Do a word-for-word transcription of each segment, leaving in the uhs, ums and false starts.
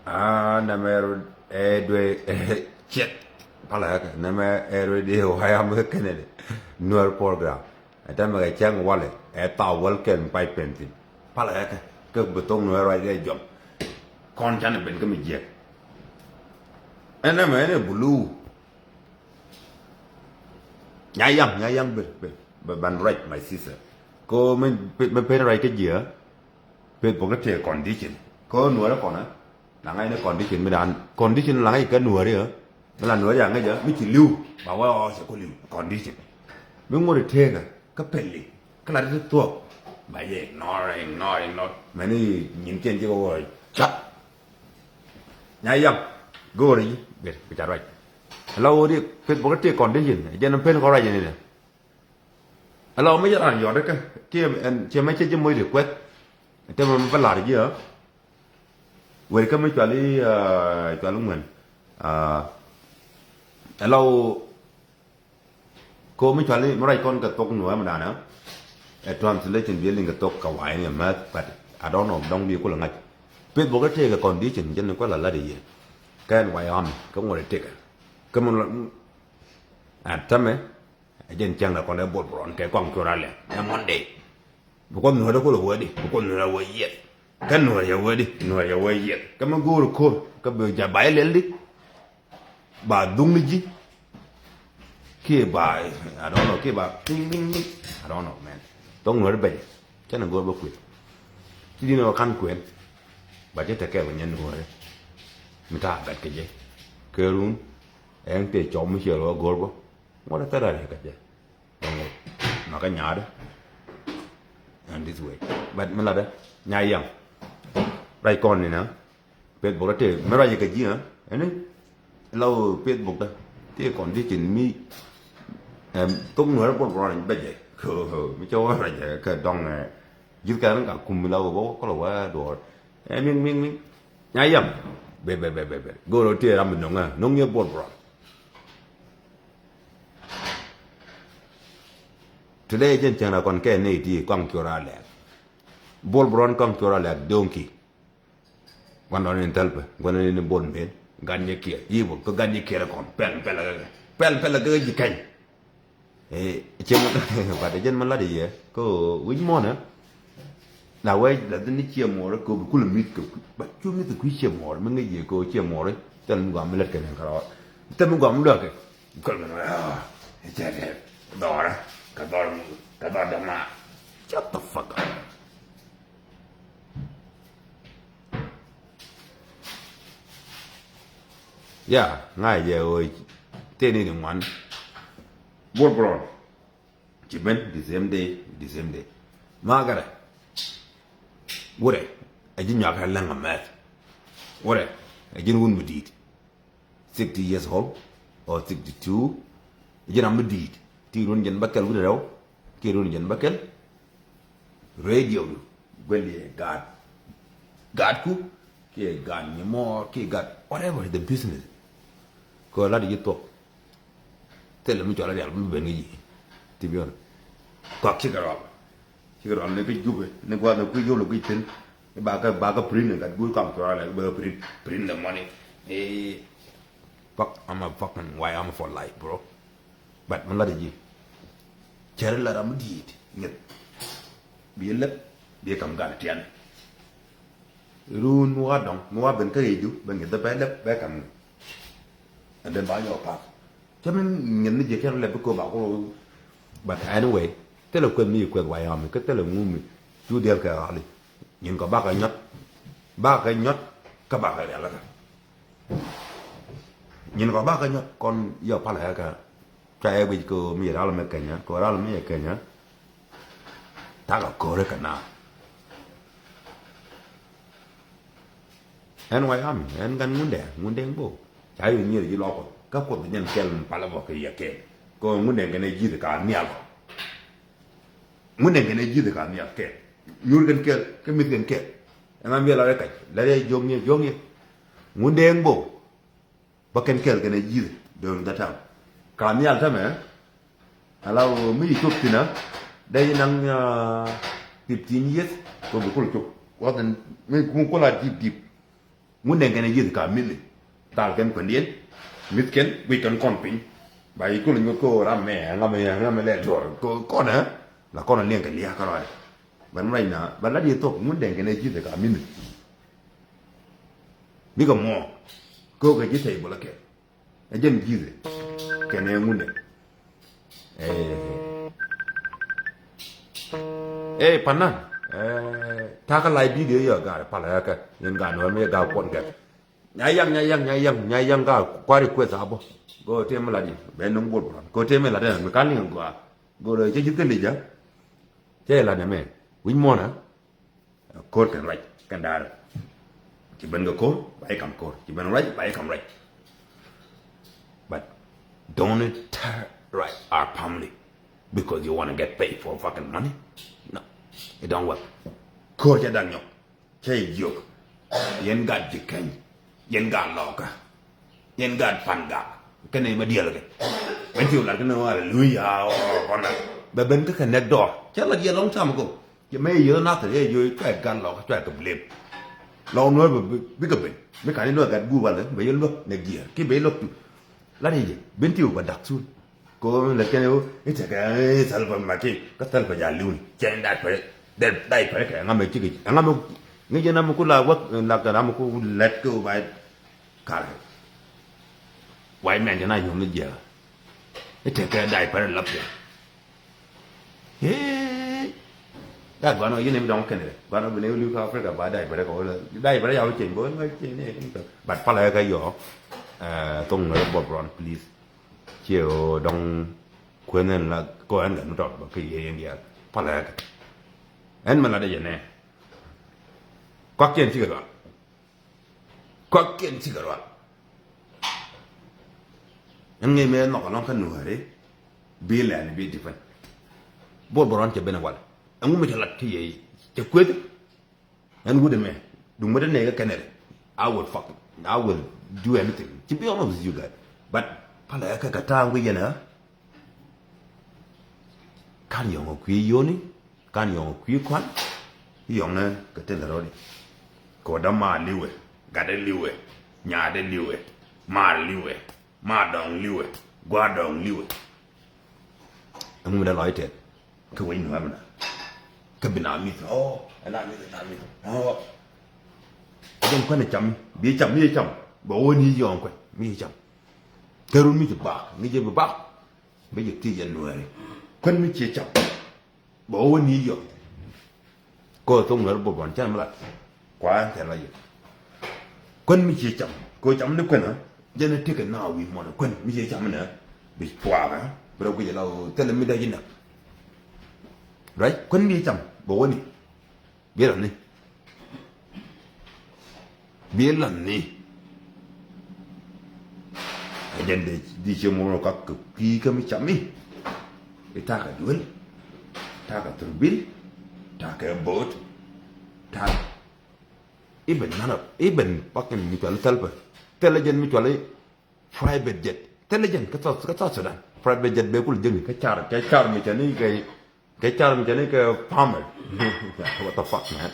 Ah, nɛmɛ ɛ duee ciɛt. Palɛ kɛ nɛmɛ ɛ duee di wayam kɛ kɛnɛ di. Nuɛr program. Ɛ tɛmɛ kɛ cɛŋ walɛ ɛ thaw wäl kɛn pay pɛn thin. Palɛ kɛ kɛ bi thoŋ nuɛr ruac kɛ jɔm. Kɔn canɛ ben kä mi jiɛk. Ɛ nɛmɛ ɛn ɛ bulu. Nya yaŋ, nya yaŋ bɛ bɛ bɛ ban ruac, my sister. Ko mi mi pen ruac kä jiɛ. Peth bok kä tëë condition. Kä nuɔrɛ kɔnä la ŋa̱c ni condition mi dan condition la ŋa̱c kä nuɔrɛ. Mi la nuɔrɛ a ŋa̱c a mi ci li̱w ba wä ɔ cɛ ku li̱w condition. Mi ŋuɔrɛ tëëkä kä pɛli kä la ti thuɔk ba yɛ ignore, ignore, ignore. Mɛni nyin kɛn ci kɛ wä cat. Nya yam go̱o̱rɛ yi bit bi ca ruac. La wä di peth bok kä tëë condition jɛn pen kɔ ruac ni dɛ. Ala mi jɛ ran yɔt kä kiɛ ɛn ciɛ mɛ cɛ ji̱ moc request. Tɛ mɛ mi bä lar ji̱ a weri kä mi cuali cuali ŋuɛn. Ala ko mi cuali mi ruac kɔn kɛ thok nuɛ mi danɛ. Ɛ translation bi liŋ kɛ thok kɛ wai ni mɛth, but I don't know dɔŋ bi kulɛ ŋac. Peth bok kä tëëkɛ condition jɛ ni kuɛ la lat i̱ yɛ kɛn wai ami kä ŋuɔt i̱ tëkɛ kä mi ɛn tämɛ. Ɛ jɛn cäŋ la kɔn ɛ bol bron kɛ kɔŋ cor alɛ ɛ Monday. Bi kuɔth nuɔ̱ɔ̱r ɛ kol ɛ wee di bi kuɔth nuɔ̱ɔ̱r ɛ wee yieth. Kä nuɔ̱ɔ̱r yɛ wee di nuɔ̱ɔ̱r yɛ wee yieth kä mi go̱o̱r ko̱r kä bi ja̱ ba ilɛl di. Ba dhuŋ ni ji̱. Kiɛ ba I don't know kiɛ ba piŋ piŋ piŋ. I don't know, man. Thok nuɔ̱ɔ̱r bɛc. Cɛn ɛ go̱o̱r bä kuël. Ci di̱n ɛ wä ka̱n kuël. Ba cɛ tekɛ wä nyɛ nuɔ̱ɔ̱r. Mi ta̱a̱ gat kɛ jɛ kɛ run. Ɛn tëë cɔw mi ciɛ rɔ go̱o̱r bä. Ŋuɔ̱t ɛ thɛr a riek kɛ jɛ. Dɔŋ ma kä nyaatdä. And this way. But mi latdä nya yam. Ruac kɔn ni na. Facebook tä tëë mi ruac kɛ ji̱ ɛn. Ɛn la wä Facebook tä tëë condition mi. Ɛm thok nuɛr bol bol ruac bɛ jɛ. Mi cɛ wä ruac kɛ dɔŋ ɛ. Ji̱th kɛ ran ka kum mi la wä bä wä kɔlɔ wä duɔɔr. Ɛ miŋ miŋ miŋ. Nya yam. Bɛ bɛ bɛ bɛ bɛ go̱o̱r ɔ tëë ram mi no̱ŋ ɛ no̱ŋ yɛ bol bol. Today jɛn cäŋ ra kɔn kɛ nɛy ti kɔaŋ cor a lɛk. Bol bi rɔn kɔaŋ cor a lɛk doŋki. Gua̱n dɔn in thäl pɛ gua̱n dɔn in bol mben. Gan nyɛ kiɛ yi bol kä gan nyɛ kiɛ ra kɔn pɛl pɛl a gɛgɛ pɛl pɛl a gɛgɛ ji̱ kɛny. Ciɛ mɛ bat jɛn mɛ lat yɛ kä wi̱c mɔnɛ. Na wee la dhin ni ciɛ muɔɔri kɛ bi kulɛ mi̱th kɛ kui̱ ba cu mi̱th kɛ kui̱ ciɛ muɔɔri mi ŋäc yɛ kɛ ciɛ muɔɔri. Thil mi gɔam mi lät kɛ nɛn kɛ rɔɔd thil mi gɔam mi luäk kɛ kɔl kɛ nɔ. Cɛ kɛ dhɔrä kɛ dhɔr kɛ dhɔr däma. Shut the fuck up. Ya ŋa̱c jɛ ɣöö tëë ni ni ŋuan. Buɔl buɔl. Ci ben the same day, the same day. Makarɛ wurɛ ɛ ji̱ nyuak ɛ läŋ ɛ mɛth. Wurɛ ɛ ji̱n wun mi di̱i̱t sixty years old or sixty two. Ɛ ji̱n ram mi di̱i̱t ti run jɛn bäkɛl wurɛ rɛw. Ki run jɛn bäkɛl. Radio du guɛl yɛ gaat. Gaatku kiɛ gaat nyɛ mɔɔr kiɛ gaat whatever the business. Kɛ lat ji̱ thuɔk. Thilɛ mi cɔl a rial mi ben kä ji̱. Ti biɔn kɔak cikɛ rɔl. Cikɛ rɔl ni kä Jubɛ ni gua̱th ni kui̱ yol kui̱ thi̱n. Ni ba kä ba kä print ni gat guur kam cɔl a lɛ bä print print the money. Ee. Fuck, I'm a fucking why I'm for life, bro. But mi lat ji̱ cɛr lat ram mi di̱i̱t ŋi̱th. Bi lɛp bi kam gan tian. Run mi wa dɔŋ mi wa ben kä rɛy du bɛ ŋi̱th bɛ lɛp bɛ kam ŋi̱th. And then ba nyɔk path. Cä mi ŋi̱th ni ji̱ kɛn lɛp bi kööb a ku. But anyway, thilɛ kueth mi kueth wayami kä thilɛ ŋu mi cu diɛl kɛ ɣali. Nyin kɔ bakɛ nyɔt bakɛ nyɔt kä bakɛ rialikä. Nyin kɔ bakɛ nyɔt kɔn yɔ palɛ kɛ. Ca yɛ guic kɛ mi ral mi Kenya kɛ ral mi Kenya. Takɛ kore kɛ na. Ɛn wayami ɛn gan ŋundɛ ŋundɛ bo. Ca yɔ nyir ji̱ lɔkɔ kä kuoth nyɛn kɛl mi palɛ bɔ kɛ yɛ kɛl. Kɛ ŋundɛ kɛn ɛ ji̱th ka nhial kɔ. Ŋundɛ kɛn ɛ ji̱th ka nhial kɛl. Nyur kɛn kɛl kä mith kɛn kɛl. Ɛn ŋa mi la rɛ kac la rɛ jiɔk nyɛ jiɔk nyɛ. Ŋundɛ bo. Bä kɛn kɛɛl kɛn ɛ ji̱th during that time. Ka nhial tämɛ ala mi ci cop thi̱n a dee ci naŋ fifteen years. Kɛ bi kul cop wath mi kum kula dip dip. Ŋun dɛŋ kɛn ɛ ji̱th ka mi̱thi. Thal kɛn kuɛndiɛn. Mi̱th kɛn guic kɛn kɔn piny. Ba yi kul nyuɔth ko ram mɛ ŋa mɛ ŋa mɛ lɛ duɔr ko kɔn ɛ. La kɔn ɛ liɛŋ kɛ lia̱a̱ kä rɔɔdɛ. Bɛ ni rɛy na bɛ lat yɛ thok ŋun dɛŋ kɛn ɛ ji̱th ka mi̱thi. Bikɛ mɔ. Ko kɛ ji̱th tɛy bol ɛ kɛ. Ɛ jɛn ji̱th kɛn ɛ ŋun dɛŋ. Ee, ee, panan. Ee, takä lay video yɔ gar pala yake. Yin gan wä mi ga kuɔn gɛ. Nya yang, nya yang, nya yang, nya yang ga kuari kueth abo. Go temi ladi. Ben nung bol bol. Go temi ladi mi kan ling gua. Go le cɛ ji̱ thili ja. Cɛ ladi mɛ. Wi̱ny mɔna. Ko̱r kɛn ruac kɛn da̱a̱r. Ci ben kɛ ko̱r ba i̱ kam ko̱r, ci ben ruac ba i̱ kam ruac. But don't terrorize our family because you wanna get paid for fucking money. No, it don't work. Ko̱r cɛ dak nyɔk cɛ jiök. Yɛn gat ji̱ keny, yɛn gat lɔkä, yɛn gat pan gak. Kɛn ɛ ma diɛl kɛ ben ti lar kɛn ɛ wa hallelujah. Ɔ kɔn na bɛ ben kä kɛ nɛk dɔɔr cɛ lat yɛ long time ago. Yɛ mɛ yɛ yio̱th nath yɛ yio̱th cuɛ gat lɔk cuɛ kɛ blame. Lɔk nuɔ̱ɔ̱r bɛ bikɛ ben mi kani luäk gat guur walɛ bɛ yɛ luäk nɛ giɛɛr ki bɛ yɛ luäk tu. Lat yɛ jɛ ben ti wä bɛ dak thun. Ko lɛ kɛn yɛ wä i̱ tekɛ i̱ thɛl pɛ mɛ ki kä thɛl pɛ ja liwni cɛ in dat pɛ dɛ dai pɛ kɛ ŋa mɛ cikɛ ŋa mɛ ŋa jɛ na mɛ ku la wäk la kɛ na mɛ ku lɛt kɛ wä ba kar kɛ. Wa imɛn jɛ na nyuɔ̱n ni jiɛk i̱ tekɛ dai pɛ lap kɛ. Hee. Ya guan ɔ yini mi dɔŋ kɛnɛ guan ɔ bi ne liu ka Africa ba dai bɛrɛ kɔ wala dai bɛrɛ ya wä cɛn bɔ wala cɛn ne. But pala ya ka yɔ. Thong na bɔ bron please. Cie o dɔŋ kuen ɛn la ko ɛn ka nu tɔt bɔ ki ye yen dial pala ya ka. Ɛn ma la de jɛ nɛ. Kɔk cɛn cikɛ dɔal. Kɔkiɛn cikɛ rual. Ɛn ŋi̱i̱c mëë nhɔk ɛlɔ̱ŋ kä nuääri bi lɛɛni bi dipɛn. Bol bä ruan cɛ ben ɛ wal ɛŋu mi cɛ lat kä yɛ cɛ kueth. Ɛn wut ɛmɛ duŋ mi te nɛɛkä kɛnɛ rɛ. I will fuck, I will do anything to be honest with you guys. But palɛ ɛ kɛ kɛ ta̱a̱ŋ wi̱c yɛn ɛ. Kan yɔŋ ɛ kui̱ yoni, kan yɔŋ ɛ kui̱ kuan. Yɔŋ ni kɛ tël rɔdi. Kɛ wä dämaar li̱wɛ, gatdɛ li̱wɛ, nyaatdɛ li̱wɛ, maar li̱wɛ, maar dɔŋ li̱wɛ, gua̱a̱r dɔŋ li̱wɛ. Ɛŋu mi dee lɔc tɛth kɛ wec nuɛ̈r mi na. Kä bi na mi̱th ɔ ɛn a mi̱th ɛn a mi̱th ɔ. Jɛn kuɛn ɛ cam bi cam mi cam bɛ wä ni yɔŋ kuɛn mi cam. Kɛ run mi ci bak mi jɛ bi bak. Bɛ jɛ thiec jɛ nuɛɛri kuän mi ciɛ cam. Bɛ wä ni yɔ. Kɔ thok nuɛɛri bɔ bɔn cɛn mi lat. Kua ɛn thɛn la yɛ kuän mi ciɛ cam. Kɔ cam ni kuän a jɛn a tekɛ na wi̱i̱ mɔn kuän mi ciɛ cam ni. Bi puakä bi rɔ guic la thilɛ mi dee ji̱ näk. Right kuän mi ciɛ cam bɛ wä ni. Bi ran ni bi ran ni. Ɛ jɛn di ciɛ mur kak kɛ kui̱ kä mi cam mi. I̱ takɛ duel, takɛ thurbil, takɛ boat, takɛ even none of even fucking mi cuali thɛlpɛ. Thɛlɛ jɛn mi cuali private jet. Thilɛ jɛn kä South, kä South Sudan. Private jet bɛ kul jɛn kä car, kä car mi cɛ ni kɛ, kä car mi cɛ ni kɛ farmer. What the fuck, man?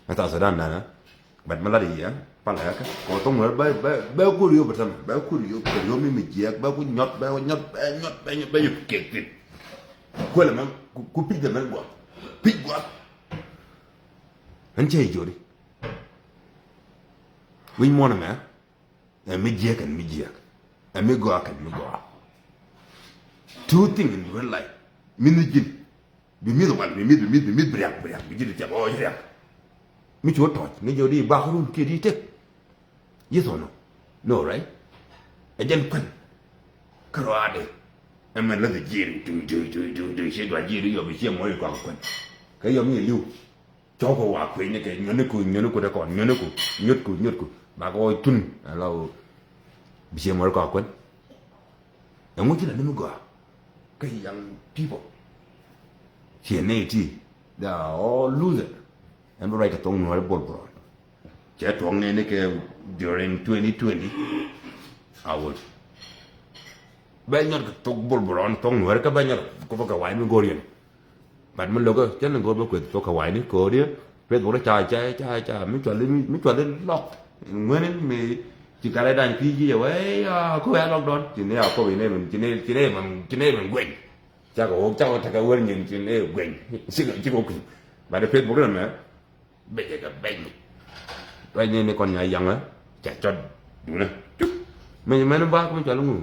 Kä South Sudan dan. But mi lat i̱ yɛ pal ɛ kɛ kɔ thok nuɛr bɛ, bɛ, bɛ kul yop bɛ tɛm, bɛ kul yop, bɛ yop mi mi jiɛk, bɛ ku nyɔt, bɛ ku nyɔt, bɛ nyɔt, bɛ nyɔt, bɛ yop kek thin. Kuɛlɛ mɛ ku pic dɛ mɛ gua̱, pic gua̱. Ɛn cɛ i̱ jori. Wi̱ny muɔ̱n ɛmɛ. Ɛ mi jiɛk ɛn mi jiɛk. Ɛ mi gɔaa kɛn mi gɔaa. Two thing in real life. Mi ni ji̱n. Bi mi̱th wal, bi mi̱th, bi mi̱th, bi mi̱th, bi riak, bi riak, bi ji̱n tiak, ɔ, riak. Mi ci wä tɔc, ŋäc jɛ wä di bak run kiɛ di tek. Yes or no? No, right? Ɛ jɛn kuän. Kä rɔaadɛ. Ɛ mɛn lä the jiɛri, duŋ, duŋ, duŋ, duŋ, duŋ, ciɛ dua jiɛri yɔ, bi ciɛ mɔc kɔak kuän. Kä yɔ mi li̱w. Cɔk kɛ wa kuenynikɛ nyuɔ̱tniku, nyuɔ̱tniku te kɔn, nyuɔ̱tniku, nyuɔ̱tku, nyuɔ̱tku. Ba kɛ ɣɔc tun ala ɣöö bi ciɛ muɔ̱r kɔak kuän. Ɛŋu ci la ni mi gɔaa kä young people? Ciɛ nɛy ti, they are all loser. Ɛn bi ruac kɛ thok nuɔ̱ɔ̱ri bol bol. Cɛ tuɔ̱k nɛy ni kɛ during twenty twenty. A wot bɛ nyɔt kɛ thok bol bol ɔn thok nuɔ̱ɔ̱ri kä bɛ nyɔt kɛ thok kɛ wa̱i̱ mi go̱o̱r yɛn. But mi lo̱kä cä ni go̱o̱r bä kueth thok kɛ wa̱i̱ni ko̱o̱r yɛ. Facebook rɛ ca ca ca ca mi cuali mi cuali lɔk. Ŋueni mi ci kare dan pi ji wee ya ko ya lɔk dɔn ci ne ya ko bi ne min ci ne ci ne min ci ne min gueny. Ca ko ca ko ta ka wer nyin ci ne gueny. Ci ko ci ko kuny. Ba de Facebook rɛ mɛ. Bɛcɛ kɛ bɛc mi. Ruac ni ni kɔn nya yaŋä ca cɔt dunä. Cuk. Mɛ mɛ ni ba kɛ mi cɔl ŋu.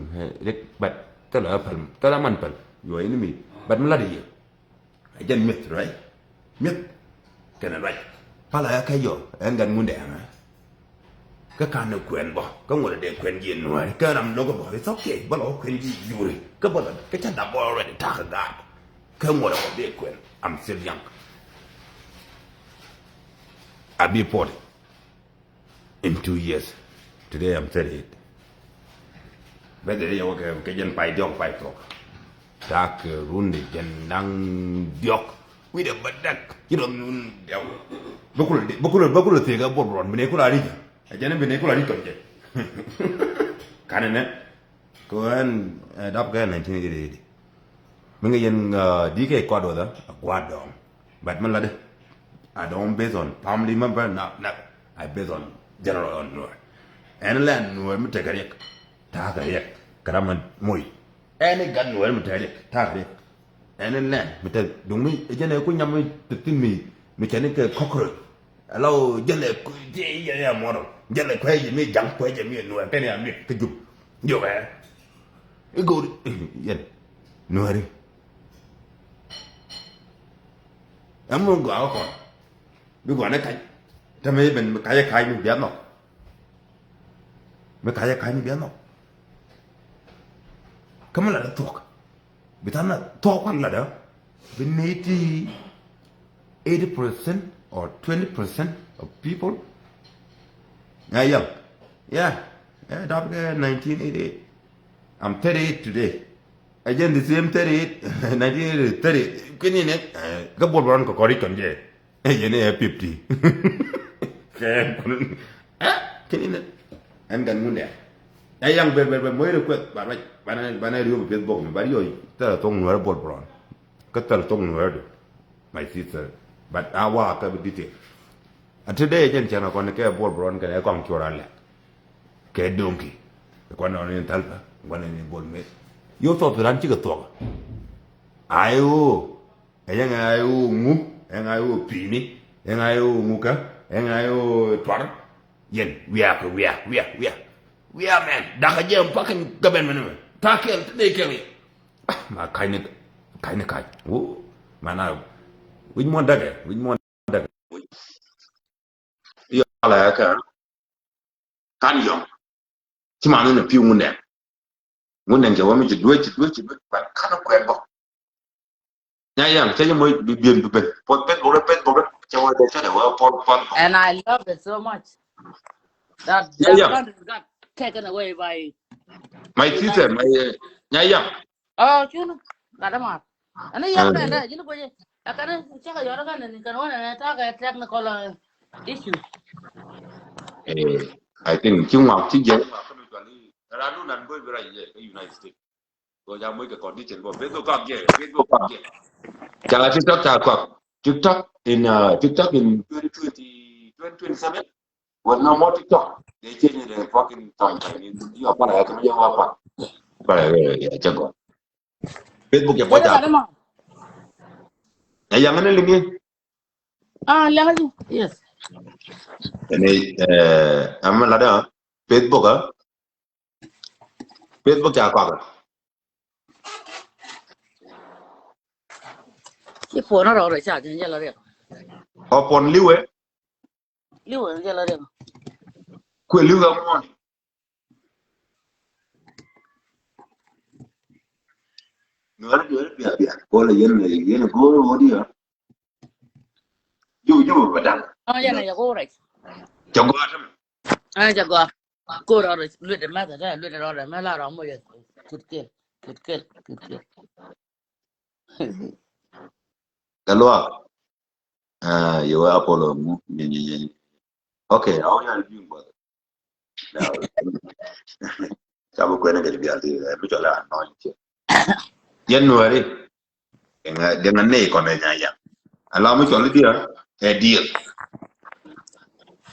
Rik bat thilɛ päl thilɛ man päl. Yuɔ ini mi bat mi lat iye. A jɛn mi̱eth ruac. Mi̱eth kɛnɛ ruac. Pal a kɛ yɔ ɛn gat ŋundɛ ɛŋä. Kä kan ni kuɛn bɔ kä ŋuɔt dee kuɛn jiɛ nuääri kä ram lokä bɔ. It's okay bä lɔ kuɛn jiɛ juri kä bä lɔ kä ca dap bɔ already takä gaat. Kä ŋuɔt bɔ dee kuɛn. I'm still young. I'll be forty in two years. Today I'm thirty-eight. Bɛ dee yɛ wä kɛ kɛ jɛn pay diɔk pay tuɔk. Tak run de jɛn daŋ diɔk. Wi̱dɛ bä däk ci rɔ nun diɔk. Bä kulɛ bä kulɛ bä kulɛ thiek ɛ bor bron bi ne kulɛ ri jɛ. Ɛ jɛn bi ne kulɛ ri kɔn jɛ. Kanɛ nɛ. Kɛ ɣän dap kɛ nineteen eighty-eight. Mi ŋäc yɛn di kɛ kɔt wä a gua̱a̱r dɔ̱ŋ. But mi latdä. I don't base on family member, no, never. I base on general on Nuer. Ɛn lɛn Nuer mi tekɛ riɛk. Ta̱a̱ kɛ riɛk. Kɛ ram mi moc. Ɛn i̱ gat Nuer mi tekɛ riɛk. Ta̱a̱ kɛ riɛk. Ɛn i̱ lɛn mi te duŋ mi jɛn ɛ ku nyam mi te thi̱n mi mi cɛ ni kɛ cockroach. Alo jɛlɛ kui̱ ti jɛlɛ ya mɔrɔ jɛlɛ kuɛ jɛ mi jaŋ kuɛ jɛ mi nuɛ kɛn ya mi kɛ jup. Jok ɛ i̱ go̱o̱r yɛn nuɛri. Ɛm mi gɔaa kɔn bi gɔaa ni kac. Tɛmɛ ben mi kac ɛ kac mi biath nɔ. Mi kac ɛ kac mi biath nɔ. Kä mi la dee thuɔk. Bi than a thuɔk kuan latdä bi neti eighty percent or twenty percent of people. Nya yam. Yeah. Yeah, dap kɛ nineteen eighty-eight. I'm thirty-eight today. Again the same thirty-eight, nineteen eighty, thirty. Kini ne kä bol bron kɛ kɔri kɔn jɛ. Ɛ yɛn ɛ fifty. Kɛ kun ɛ kini nɛ. Ɛn gan mun dɛ. Ɛ yaŋ bɛ bɛ bɛ moy request ba ba ba na ba na riyo Facebook mi ba riyo. Tɛlɛ thok nuɛr bol bron. Kä tɛlɛ thok nuɛr du. My sister. But a wa kä bi detail. A today jɛn channel kɔn kɛ bol bron kɛ kɔŋ chura lɛ. Kɛ donki. Kɔn nɔ ni thalpa. Kɔn ni bol me. Yo thok ran chikɛ thok. Ayo. Ɛ yɛn ŋa̱ i̱ ɣöö ŋu, ɛ ŋa̱ i̱ ɣöö pi̱i̱ni, ɛ ŋa̱ i̱ ɣöö ŋukä, ɛ ŋa̱ i̱ ɣöö tuar. Yɛn wiak wiak wiak wiak. Wiak mɛn dakä jɛ fucking gabɛn mɛn mɛ. Ta̱a̱ kɛl ti dee kɛl i̱. Ah, ma ka̱cni ka̱cni ka̱c. Wo. Ma na wi̱c muɔ̱n dakɛ wi̱c muɔ̱n dakɛ. Yɔ ala ya kɛ. Kan yɔŋ. Ci man ni piu ŋun dɛŋ. Ŋun dɛŋ jɛ wä mi ci duec ci duec ci duec. But kan kuɛn bɔ. Nya yaŋ cɛ jɛ moc bi bien bi ben. Pɔt ben bɔk rɛ ben bɔk rɛ cɛ wä dɛ cɛ dɛ wä pɔl pɔl. And I love it so much. That Nya that yaŋ. Country got taken away by My sister, my uh, Nya yaŋ. Oh, cun gat dä mar. Ɛn i̱ yɛn mɛn dɛ ji̱n kuecä. Ɛ kɛn cäkɛ yɔt kɛn ni kɛn wä nɛ ta̱a̱ kɛ technical issue. Eh, I think ci ŋuak ci jɛ. Ran nu nan boi bi ra yɛ kɛ United States. Ko ja moc kɛ condition bɔ Facebook kak jɛ, Facebook kak jɛ. Ca TikTok ca kak. TikTok in uh, TikTok in twenty twenty, twenty twenty-seven. Well, no more TikTok. They change the fucking time. Ni yo para ya kama ya wa pa. Para ya ya cha go. Facebook ya Jɔdɛ bɔja. Gatdä ma. Ya yang ne lingi. Ah, lɛŋä ji̱. Yes. Ni eh am la da Facebook ah. Facebook ya kwa. Ci puɔn rɔ rɔ ca jɛ la riɛk. Ɔ puɔn liwe. Liwe jɛ la riɛk. Kue liwe muɔn. Nuɛri nuɛri bia bia. Kɔlɛ yɛn yɛn go̱o̱r wä diɛ. Jubu jubu ba daŋ. Ɔ yɛn a yɛ go̱o̱r rɛc. Cɛ gɔaa tɛmɛ. Ɛ cɛ gɔaa. Go̱o̱r rɔ rɛc luet ɛmɛ tɛ luet rɔ rɛc mɛ la rɔ mɔ yɛ. Kut kel kut kel kut kel. Kɛ luaak. Ah, yɛ wee Apollo mu. Ni ni ni. Okay, aw yan biŋ bɔth. Ca bi kuɛn kɛ bial ti ɛ mi cɔl ɛ anɔny cɛ. Yɛn nuɛri. Gɛŋɛ gɛŋɛ nɛy kɔn ɛ nya yaŋ. Ala mi cɔl idiɛ ɛ diɛl.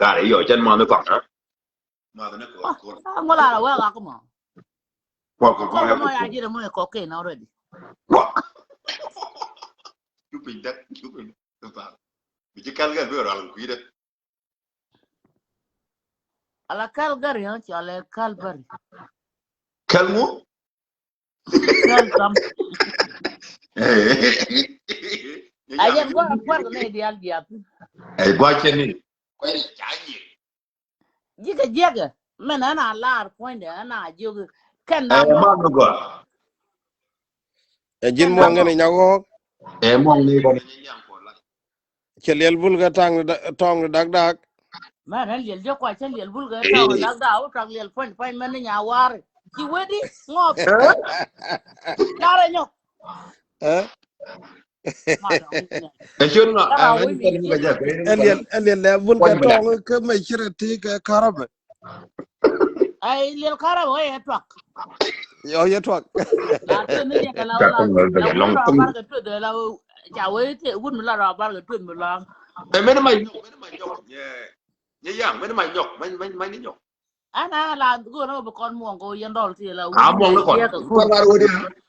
Gat ɛ yɔ cɛn math ni kɔk, ha? Math ni kɔk, kɔk. Ŋu la la wek ak mɔ. Kɔk, kɔk, kɔk mɔ ya ji̱ mɔ kɔk kɛn already. Kɔk. Cu piny däk, cu piny däk. Bi ci kal kɛl bi ral kui̱dɛ. Ala Calgary, ha, cɔalɛ Calvary. Kɛl ŋu? Kɛl kam. Ayɛn gua̱a̱r kua̱r kɛ nɛy diaal jiath. Ɛ gua̱a̱r cɛ ni. Kuɛn ca ji̱. Ji̱ kɛ jiäkɛ. Mɛn ɛn a lar puɔ̱nydɛ ɛn a jiök. Kɛn na ma mi gɔaa. Ɛ ji̱n muɔ̱ŋ ɛn ɛ nyak ɣɔɔk. Ɛ muɔ̱ŋ ni kɔn. Cɛ liɛl bul kɛ taŋ tɔŋ dak dak. Mɛn ɛ liɛl jɛ kua cɛ liɛl bul kɛ tɔŋ dak dak wä tɔŋ liɛl puɔ̱ny puɔ̱ny mɛn ni nya war. Ci wee di ŋɔɔk. Lar ɛ nyɔk. Ɛ? Ɛ ciöt ŋa? Ɛ liɛl, ɛ liɛl lɛ bul kɛ tɔŋ kɛ mɛ cirɛ ti kɛ karabɛ. Ay liɛl karabɛ wä yɛ tuak. Yɔ yɛ tuak. La tëë ni yɛ kɛ la wä la. La wä rɔ bar kɛ tueth la wä ca wä te wut mi la rɔ bar kɛ tueth mi la. Ɛ mɛn ma nyɔk, mɛn ma nyɔk. Nyɛ, nyɛ yaŋ, mɛn ma nyɔk, mɛn, mɛn, mɛn nyɔk. Ɛn a la go̱o̱r ɛ bi kɔn muɔ̱ŋ kɛ wä yɛn dɔl ti la wä. A muɔ̱ŋ ni kɔn. Kɔn lar wä di.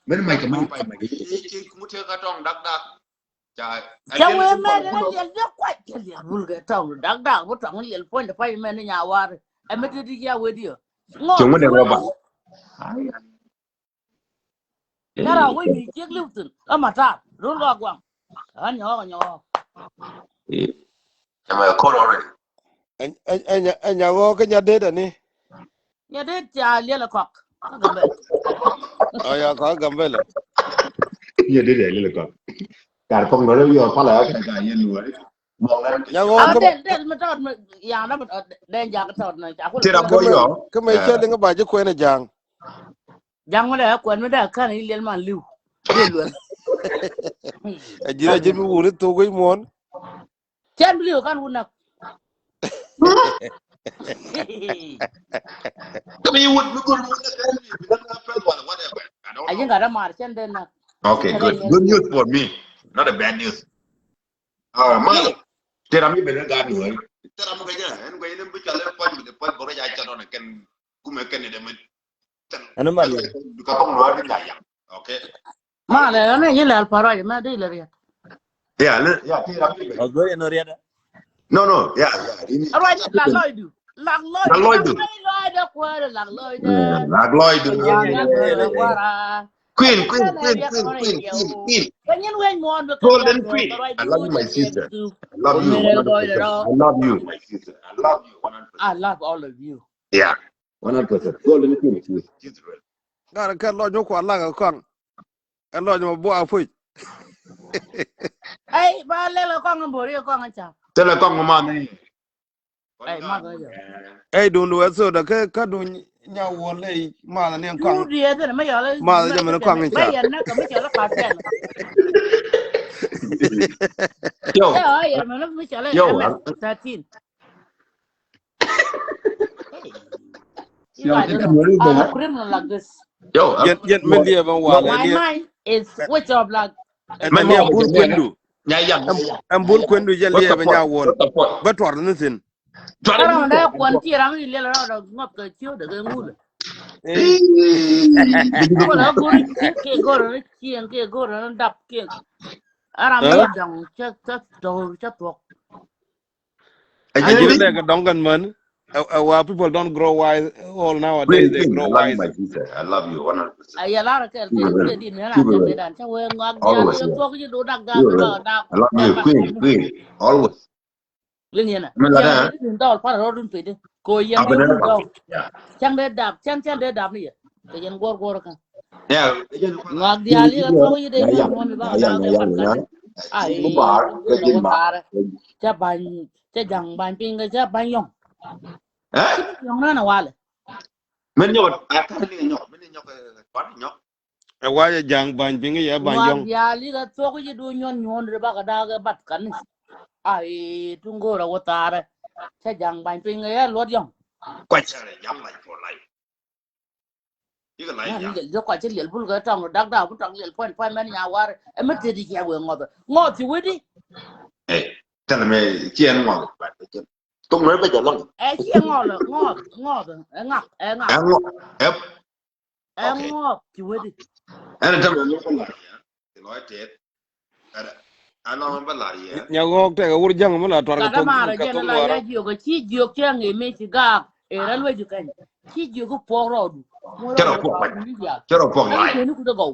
Mɛn ma kɛ mɛn pa ma kɛ. Ci, ci, ci, ŋu te ka tɔŋ dak dak. Ca wee mɛn ɛ liɛl jɛ kuac kɛ liɛl bul kɛ tɔŋ dak dak wä tɔŋ liɛl puɔ̱ny de pa mɛn ni nya war. Ɛ mi te di ya wee di. Ŋɔ. Ci ŋu ne wä ba. Kara wec mi ciek liu thin kä matar rul kɔ guaŋ. Ɣän nyɔɔk nyɔɔk. Cɛ mɛ kɔr already. Ɛ nya ɣɔɔk kä nya det ani. Nya dee ca liɛl kɔk. Kä Gambɛl. Ɔ ya kɔk Gambɛl. Nya dee dee liɛl kɔk. Kar kɔk nɔ rɛ wiɔ pala ya kɛ ka yɛn wari. Mɔŋ nɛ. Nya ŋɔ. Ah, kɛ dee dee mi tɔt mi ya na mi tɔt dee jak tɔt na ca kul. Tira bɔ yɔ. Kɛ mɛ cɛ liŋ ba ji̱ kuɛn jaŋ. Jaŋ mi dee kuɛn mi dee kan i liɛl man liw. Dee luɛl. A ji̱ a ji̱ mi wuri thok wi̱c muɔ̱n. Cɛn bi li̱w kan wun nak. Kami wut mi gul wut nak kan bi nak na pɛl wala whatever. I don't know. A ji̱ ŋa̱t a mar cɛn den nak. Okay, good. Good news for me. Not a bad news. Ah, ma. Tera mi bene gani wari. Tera mi gaja. En gaja ne bi chale pon bi pon boro ja chalo na ken kume ken de men. Ɛn mal yɛ. Ka kɔŋ lɔɔr di nya yaŋ. Okay. Ma lɛ ɛn ni lɛ alparɔ jɛ ma di lɛ riɛt. Ya lɛ ya ti ra. Ɔ gori ɛn riɛt. No, no, ya ya. Alwa lak lɔy du. Lak lɔy. Lak lɔy du. Lak lɔy du kuɛɛrɛ lak lɔy du. Lak lɔy du. Queen, queen, queen, queen, queen, queen, queen. Golden queen. I love you, my sister. I love you one hundred percent. I love you, my sister. I love you one hundred percent. I love all of you. Yeah. One hundred percent. Golden queen, she is Israel. Ŋa̱r kɛ lɔc wä kua lak ɛ kɔaŋ. Ɛ lɔc mɔ buak puc. Ey, ba lɛl ɛ kɔaŋ ɛ bori ɛ kɔaŋ ɛ ca. Tɛl ɛ kɔaŋ ɛ ma ni. Ey, ma kɛ jɔ. Ey, dun du ɛ so dɛ kɛ kä du nya wun lɛ ma ni ɛ kɔaŋ. Du diɛ tɛn mɛ yɔ lɛ. Ma ni jɛ mɛ ni kɔaŋ ɛ ca. Mɛ yɛ nɛ kɛ mɛ cɛ lɛ pa tɛn. Yo. Ey, ɔ yɛ mɛ ni mɛ cɛ lɛ. Yo, M S thirteen. Yo, I'm a criminal like this. Yo, yɛn yɛn mi liɛ bɛ wa lɛ. My mind is switch off like. Ɛn ni a bul kuendu. Nya yam. Ɛn bul kuendu yɛn liɛ bɛ nya wol. Bɛ tuar ni thin. Tuar ni thin. Ram da kuan ti ram ni liɛ la ram ŋɔp kɛ tio de kɛ ŋul. Ko la gori ke gori ni chien ke gori ni dap ke. Aram ni dang cha cha dor cha tuok. A ji̱ lɛ kɛ dɔŋ kɛn män. Ɛ wa people don't grow wise all nowadays, they grow wise. I love you one hundred percent. A yɛ lar kɛl kɛ kɛ di ni ran kɛ di dan cha wee ŋɔak di a lɛ tuɔk ji̱ do dak dak dak. I love you, queen, queen, always. Liŋ yɛn a. Min la da. Din dɔl par rɔ dun pede. Ko yɛn dun dɔl. Chan de dap, chan chan de dap ni yɛ. Kɛ yɛn guɔr guɔr kan. Ŋɔak diaal yɛ kɔk yi dee nyɔk nyɔk mi ba ka daak dee pat kan. Ai, ŋubar kɛ jin ma. Ca ba̱ny, ca ja̱ŋ ba̱ny piny kɛ ca ba̱ny yɔ̱ŋ. Ɛ? Ci mi yɔ̱ŋ nana walɛ. Min nyɔk a kan ni nyɔk, min nyɔk ɛ kɔn nyɔk. Ɛ wacɛ ja̱ŋ ba̱ny piny kɛ yɛ ba̱ny yɔ̱ŋ. Ŋuak diaal yɛ kɛ thuɔk yi du nyuɔn nyuɔn ri ba ka daak ɛ bat kan ni. Ai, tuŋ go̱o̱r ɛ wä thaarɛ. Ca ja̱ŋ ba̱ny piny kɛ yɛ luɔt yɔ̱ŋ. Kuac cɛ rɛ ja̱ŋ ba̱ny for life. Yikɛ la i̱ ja̱ŋ. Jɛ kɔc ci liɛl bul kɛ tɔŋ dak dak bi tɔŋ liɛl puɔ̱ny puɔ̱ny mɛn nya war. Ɛ mi tëë di cɛ wee ŋɔth. Ŋɔth ci wee di. Ɛ tɛn mɛ ci ɛn ŋɔth. Thok mɛ bɛ jɛ lɔŋ. Ɛ ci ɛ ŋɔth ŋɔth ŋɔth ɛ ŋak ɛ ŋak. Ɛ ŋɔth ɛ. Ɛ ŋɔth ci wee di. Ɛn tɛn mɛ mi kɔ la yɛ. Ti lɔc tëë. Nya ɣɔɔk tɛk a wur ja̱ŋ mi la tuar kɛ thok. Gat amar a jɛn la ya jiök a ci jiök cɛ ŋi̱i̱ mi ci gaak. Ɛ rɛl wec kɛny ci jiök puɔk rɔɔdu. Cɛ rɔ puɔk bac. Cɛ rɔ puɔk bac. Kɛn ku dee gɔw.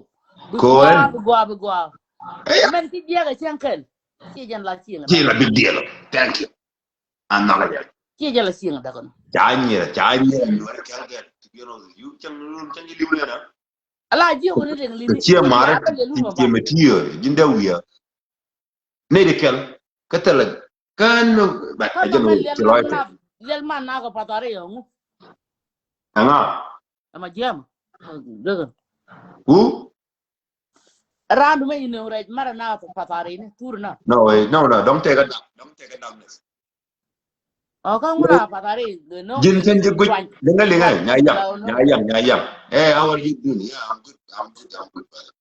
Bi gɔaa bi gɔaa bi gɔaa. Mɛn ci jiɛk a cɛŋ kɛn. Ci jɛn la cieŋ. Ci la big deal. Thank you. An nɔk a jɛn. Ci jɛn la cieŋ dakɔn. Ca nyir ca nyir a nyuɔr kɛl kɛl. To be honest with you cɛŋ lun cɛŋ ci liw lena. Ala jiök ni riŋ li̱ni. Cie mari cie mɛ tiö ji̱n dee wi̱i̱. Ney di kɛl kä thilɛ kän mi bat a jɛn wä ci lɔc tɛ. Liɛl man na kɛ pathari yɛ ŋu. Ɛŋa. Ɛma jiɛm. Gäkä. Ku. Ran du mɛ inɛ rɛc mara na kɛ pathari ni thur na. No, no, no, dɔŋ tɛk a dam dɔŋ tɛk a dam ni. Ɔ kä ŋura pathari. Ji̱n kɛn ji̱ guic liŋä liŋä nya yam nya yam nya yam. Ɛ how are you doing? Yeah, I'm good, I'm good, I'm good, brother.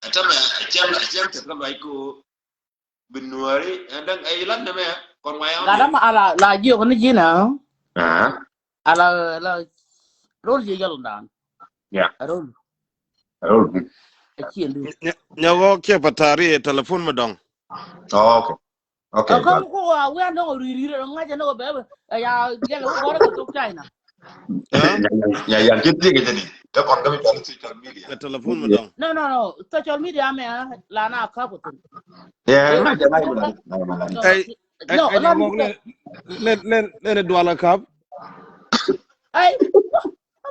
Ɛtɛmɛ ɛcɛm ɛcɛm tɛ kä luac ko. Bi nuɔri ɛn däŋ ɛ ilat nɛmɛ kɔn ŋuay ɣam. Gat ama ala la jiök ni ji̱n ɛ. Ala la rol jiɛ yɛl dan. Rol. Rol. Ɛ ciɛ lu. Nya ɣɔk cɛ pa tari ɛ telefon mi dɔŋ. Okay. Okay. Kä ku a wian dɔŋ ri ri ri ŋa̱c ɛn ɔ bɛ bɛ ya jɛl wä bɔrɛ kɛ thok China. Nya yan ci thiek jɛ ni. Kä kɔn kä mi cɔl social media. Kɛ telephone mi dɔŋ. No, no, no. Social media mɛ la na kap wä thin. Yeah, ŋa̱c jɛ ŋa̱c mi dɔŋ. Ɛ ɛ ɛ ŋɔk lɛ lɛ lɛ lɛ dual a kap. Ai.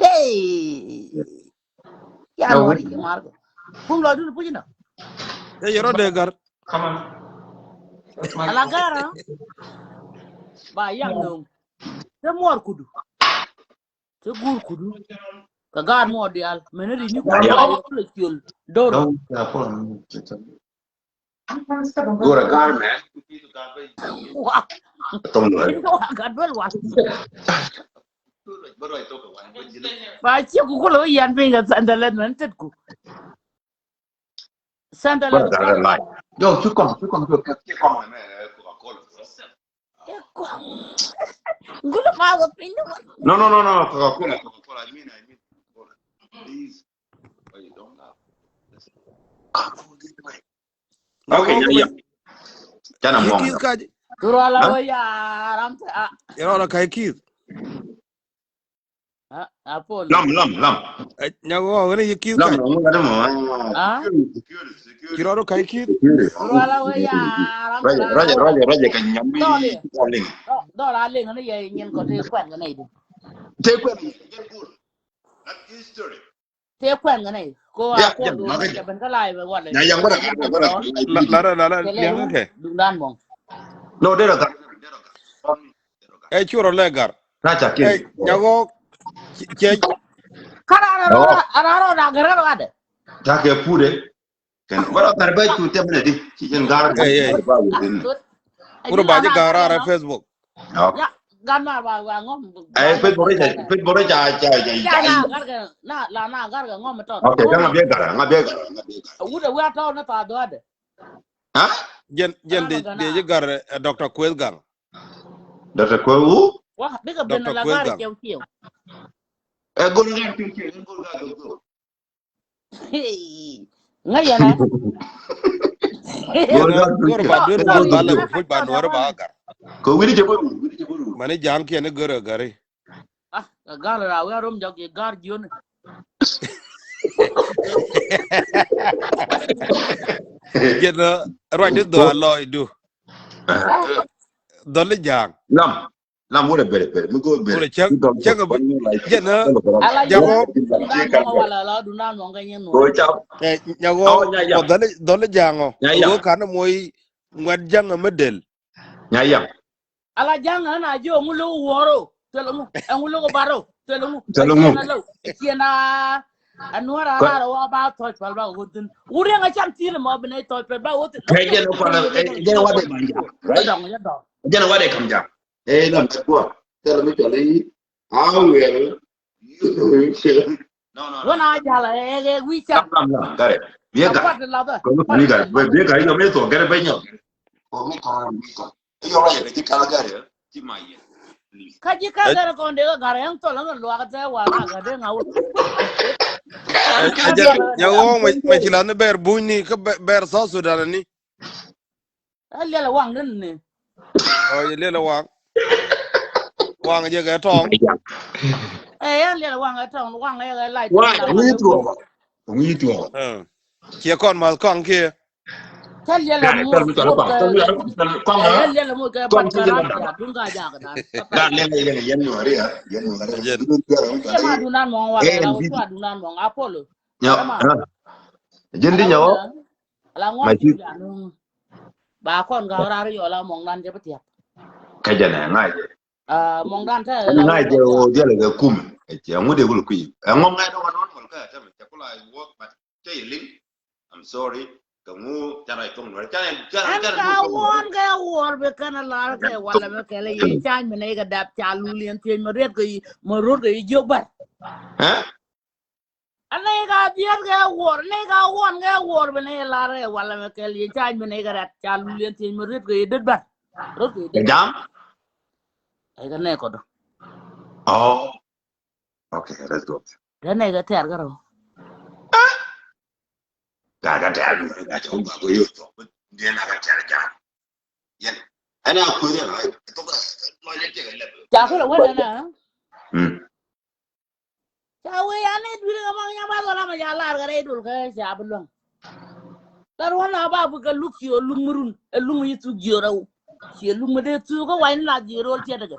Hey. Ya lɔri ki mar kɛ. Kum lɔ dun puc inɔ. Ɛ yɛrɔ dee gar. Ala gar ɔ. Ba yaŋ no̱o̱ŋ. Te muɔr kudu. Te guur kudu. Kɛ gar muɔr dial. Mɛn ri ni kudu ba yɛ kulɛ ciöl. Doro. Gura gar mɛ. Wa. Tom lɛ. Wa gat bel wa. Ba cie ku kulɛ wä yan piny kɛ sandalɛt mɛn tet ku. Sandalɛt. Gura gar lai. Yo, cu kɔŋ, cu kɔŋ, cu kɔŋ, cu kɔŋ. Gula ma wä piny ni wä. No, no, no, no, Coca-Cola, Coca-Cola. I mean, I mean, Coca-Cola. Please. Why you don't laugh? Okay, ya, ya. Cana muɔŋ. Kith kaji. Turala wä ya ram ta. Yɛrɔ la kai kith. Apol. Lam, lam, lam. Nyako wä ni kith kaji. Lam, lam, lam. Security, security, security. Kirɔro kai kith. Turala wä ya ram ta. Raja, raja, raja, raja, kan nyambi. Dɔla ling ni yɛ nyin kɔ te kwen ni di. Te kwen ni di. That history. Te kuɛn kɛ nɛy ko a kuɔt duɔn kɛ ben kä live wala. Nya yaŋ bädä bädä. La la la la liaŋ kɛ. Duŋdan mɔŋ. No, derɛ gat, derɛ gat. Ɛ curɔ lɛ gar. Na ca kɛ. Ɛ nyagɔ. Cɛ. Kara rɔ rɔ rɔ da gɛrɛ rɔ adɛ. Ta kɛ pude. Kɛn wala tar bɛ cu tɛm nɛ di ci jɛn gar. Ɛ ɛ. Wurɛ ba jɛ gar rɛ Facebook. Gan ma ba ba ngom. Ɛ Facebook rɛ ca Facebook rɛ ca ca ca. Na la na gar ga ngom tɔ. Okay, kan nga bɛ gar nga bɛ gar nga bɛ gar. Wurɛ wurɛ tɔ na ta dɔ de. Ha? Jɛn jɛn de de jɛ gar Doctor Kueth Gaŋ. Doctor Kueth wu? Wa bika ben la gar kɛw kɛw. Ɛ gol gar kɛw kɛw gol gar kɛw kɛw. Ŋäc yɛn ɛ. Gör ba duer ba lɛ bi puc ba nuɔr ba gar. Kɛ wi̱ni jɛ bä wi̱ni jɛ bä. Mani ja̱a̱ŋ kiɛn i̱ gör ɛ gäri. Ah, ɛ gar ra wee a rom jɔk yɛ gar jiön. Jɛn ruac di dhɔa lɔɔc du. Dhɔl i̱ ja̱a̱ŋ. Lam. Lam wurɛ bɛrɛ bɛrɛ mi go̱o̱r bɛrɛ. Wurɛ cäŋ cäŋ jɛn ɛ jaŋɔ. Wala la dunan mɔŋ kɛ nyin nuɔr. Nyagɔ dhɔli dhɔli jaŋɔ. Go̱o̱r kan moc ŋuɛt jaŋɔ mi del. Nya yam. Ala jaŋɔ na jiɔ ŋu lo̱k wuɔro thil ŋu ɛ ŋu lo̱k baro thil ŋu. Thil ŋu. Ciɛn a a nuɔr a rar wa ba thɔc pal ba wuthin. Wurɛ ŋa cam thil mɔ bi ne thɔc pal ba wuthin. Kɛ jɛn ɛ pal jɛn ɛ wa de ban jaŋ. Dɔŋ jɛ dɔŋ. Jɛn ɛ wa de kam jaŋ. Ɛ lam ti guɔ tɛl mi cɔl i̱ a wiɛl. Wun a jal ɛ ɛ wi̱i̱ ca. Lam lam lam gari. Biɛ gari. Kɔn ni gari bɛ biɛ gari lam ɛ thɔ gari bɛ nyɔ. Kɔn ni kɔn ni kɔn. Ɛ yɔ ra yɛ ti kal gari. Ti ma yɛ. Ka ji̱ kal gari kɔn de ka gari ɛn thɔ lam luak tɛ wa ka gari de ŋa wut. Ɛ jɛ nya wɔ mɛ ci la ni bɛr buny ni ka bɛr South Sudan ni. Ɛ liɛl ɛ waŋ ni ni. Ɔ yɛ liɛl ɛ waŋ. Waŋ jɛ kɛ tɔŋ. Ɛ yɛ liɛl ɛ waŋ ɛ tɔŋ waŋ ɛ kɛ lac. Waŋ ɛ wi̱i̱ tuɔɔk. Wi̱i̱ tuɔɔk. Ciɛ kɔn math kɔŋ kiɛ. Kä liɛl ɛ muc kɛ kɔŋ ɛ liɛl ɛ muc kɛ bat kɛ ram cia duŋ ka jak dan. Dan liɛl ɛ yɛn yɛn nuɔri ya yɛn nuɔri. Yɛ ma dunan mɔŋ wa lɛ la wut wa dunan mɔŋ Apollo. Jɛn di nyawɔ. Ala ŋuɔ̱t ti ja̱ nuŋ. Ba kɔn ga̱ rar yɔl a mɔŋdan jɛ bi tiak. Kä jɛ nɛ ŋa̱c jɛ. Mɔŋdan te la ŋa̱c jɛ wä diɛl kɛ kum. Ɛ cɛ ŋut de kul kui̱. Ɛ ŋɔm ŋa̱c dɔk a normal kä tɛmɛ cɛ kula wuɔk but cɛ yɛ liŋ. I'm sorry. Kɛ ŋu ca ray tuŋ nuɔr ca ca ca. Ɛn ka wuɔn kɛ wuɔr bi kɛn a lar kɛ walɛ mɛ kɛlɛ yɛ ca̱ny mi nɛ kɛ dap ca lul yɛn thiec mɛ riet kɛ yɛ mɛ rot kɛ yɛ jiök bär. Ɛ? A nɛy ka biɛt kɛ wuɔr, nɛy ka wuɔn kɛ wuɔr bi nɛy lar kɛ walɛ mɛ kɛl yɛ ca̱ny bi nɛy kɛ rɛt ca lul yɛn thiec mi riet kɛ yɛ det bär. Rot kɛ yɛ det. Jam. Ay kɛ nɛy kɔdɔ. Oh. Okay, that's good. Kɛ nɛy kɛ tɛr kɛ rɔ. Ka ka tɛr mi ka cɛ wä ba ko yot tɔ. Ndiɛ na ka tɛr jam. Yɛn. Ɛn a kueth ɛn a tɔk a lɔc a cɛ kɛ lɛp. Ca kulɛ wä nɛ na. Mm. Ca wee ya ni dui̱r kä maŋ nya ba dhɔl ama ca lar kɛ rɛy dol kä ca bi luäŋ. Kä ruɔ̱n a ba bi kɛ luk ci ɣä luk mi run ɛ luk mi ci thuk jiö rɛw. Ci ɛ luk mi dee thuk kä wac ni la jiö rol ciɛ däkɛ.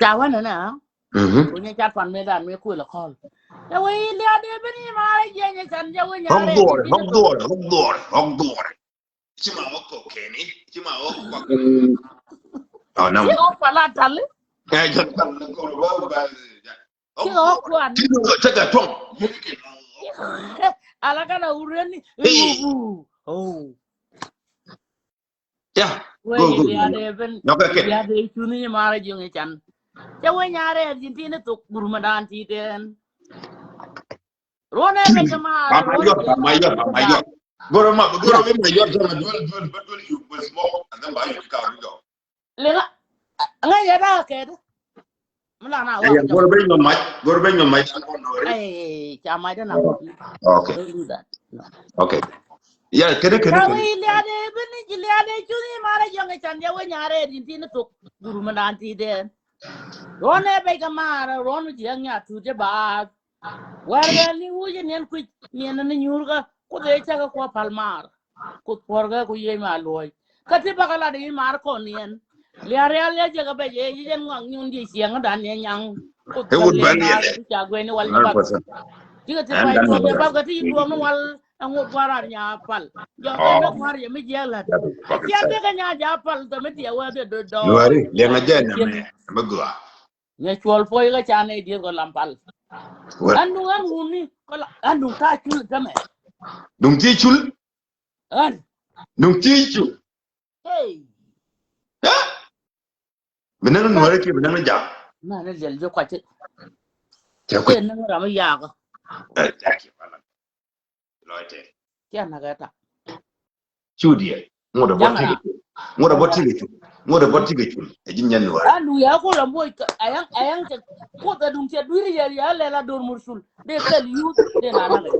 Ca wä nɛ nɛ. Ku nyɛ cat pan mëë dan mëë kuël ɛ kɔl. Cɛ wee i̱ liaat ëë ben i̱ maarɛ jiɛny ɛ can cɛ wee nyaarɛ. Hɔk dhuɔrɛ, hɔk dhuɔrɛ, hɔk dhuɔrɛ, hɔk dhuɔrɛ. Ci ma wä kɔk kɛni, ci ma wä kɔk. Ɔ nɛ. Ci ɣɔk pala tali. Ɛ jɛ tal ni kɔrɔ ba ba. Ci ɣɔk kuan. Ci ɣɔk cɛ kɛ tuɔm. Ala kana ureni. Hey. Oh. Ya. Wee go, go, liaat ëë ben. Nyɔkɛ kɛ. Liaat ëë cuni maarɛ jiɛny ɛ can. Cɛ wee nyaarɛ jiɛny ti ni thok gurumɛ dan ti den. Ruɔnɛ bɛ kɛ maar, ba ma yɔt, ba ma yɔt, ba ma yɔt. Goro ma, goro bɛ ma yɔt, jama duel, duel, ba duel yu bɛ small, and then ba yu ka ru jɔ. Lena, ŋa yɛ da kɛ di. Mi la na wa. Goro bɛ nyɔ mac, goro bɛ nyɔ mac. Ay, ca mac da na. Okay. Don't do that. No. Okay. Ya, kɛnɛ, kɛnɛ, kɛnɛ. Wee liaat ëë ben ni ji liaat ëë cuni maarɛ jiɛny ɛ can ya wee nyaarɛ di ti ni thok gurumɛ dan ti den. Ruɔnɛ bɛ kɛ maar, ruɔn jiɛny nya tu jɛ ba. Warɛgɛl ni wuc in yɛn kui̱c niɛn ni nyuurkä Kuoth ëë cakɛ kuɔ pal maar. Kuoth puɔrkɛ ku yiëë ma luɔ̱c. Kä ti bakɛ lat in maar kɔn niɛn. Lia̱a̱ rial ya jɛ kɛ bɛc ëë ji̱ jɛn ŋɔak nyun ji̱ ciɛŋädan niɛn nyaŋ. Kuoth kä liɛn naar ti ca guɛni wal jɛ bak. Cikɛ ti pay Kuoth jɛ bak kɛ ti yi duɔm ni wal ɛŋu gua̱ran nya pal. Jɔk kɛ ni gua̱r yɛ mi jiɛk la̱t. Ciɛn ti kɛ nya ja pal tɔ mi tiɛ wee dee dɔɔr. Luäri liɛŋ a jɛ nɛmɛ mi gɔaa. Nyɛ cuɔl puɔc kä ca nɛy dieth kɔ lam pal. Wä. An duŋ an wuni kɔ la an duŋ ta̱a̱ cul tämɛ. Duŋ ti cul. An. Duŋ ti cul. Hey. Ya. Bi näŋ ni nuɔ̱ɔ̱rɛ kiɛ bi näŋ ni ja̱a̱ŋ. Na ni liɛl ji̱ kuac ti. Cɛ kuac. Cɛ näŋ ram mi yakä. Ɛ, cɛ kiɛ pal. Lɔcdɛ. Ciɛ näk ɛ ta̱. Cu diɛ. Ŋot ɛ bɔ ti kɛ cul. Ŋot ɛ bɔ ti kɛ cul. Ŋot ɛ bɔ ti kɛ cul. Ɛ ji̱ nyɛn ni wä. Anu ya ko la moc kä ayang ayang cɛ. Kuoth ɛ duŋ cɛ dui̱r yɛ ya lɛ la dor mur cul. Dee thil yuth dee na näk ɛ.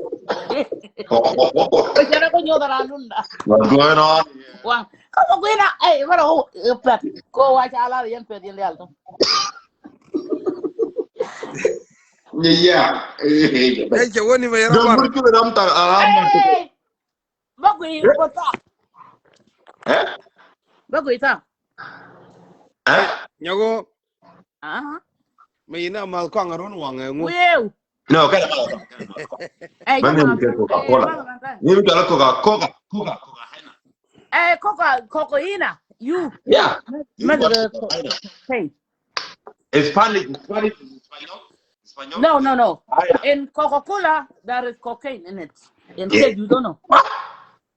Ɛ cɛ rɛ ko nyoth ran lunda. What's going on? Waŋ. Kä mɔ guina ɛ bara ko pɛt. Ko wa ca la yɛn pɛt yɛn lial tɔ. Ni ya. Ɛ cɛ wä ni mɛ yɛrɛ bar. Dor mur cul ram tar aram. Bä gui bä tha. Ɛ? Bä gui tha. Ɛ? Nyɔgo. Aha. Mɛ yina mal kɔŋ a run waŋ ɛ ŋu. Wiu. No, kɛn a mal kɔŋ. Ɛ, mɛ ni kɛ Coca Cola. Ni mi kɛ Coca Cola, Coca Cola. Ɛ, Coca Coca ina. You. Yeah. Mɛ kɛ Coca. Hey. Spanish, Spanish, Español. Español. No, no, no. In Coca Cola there is cocaine in it. In case you don't know.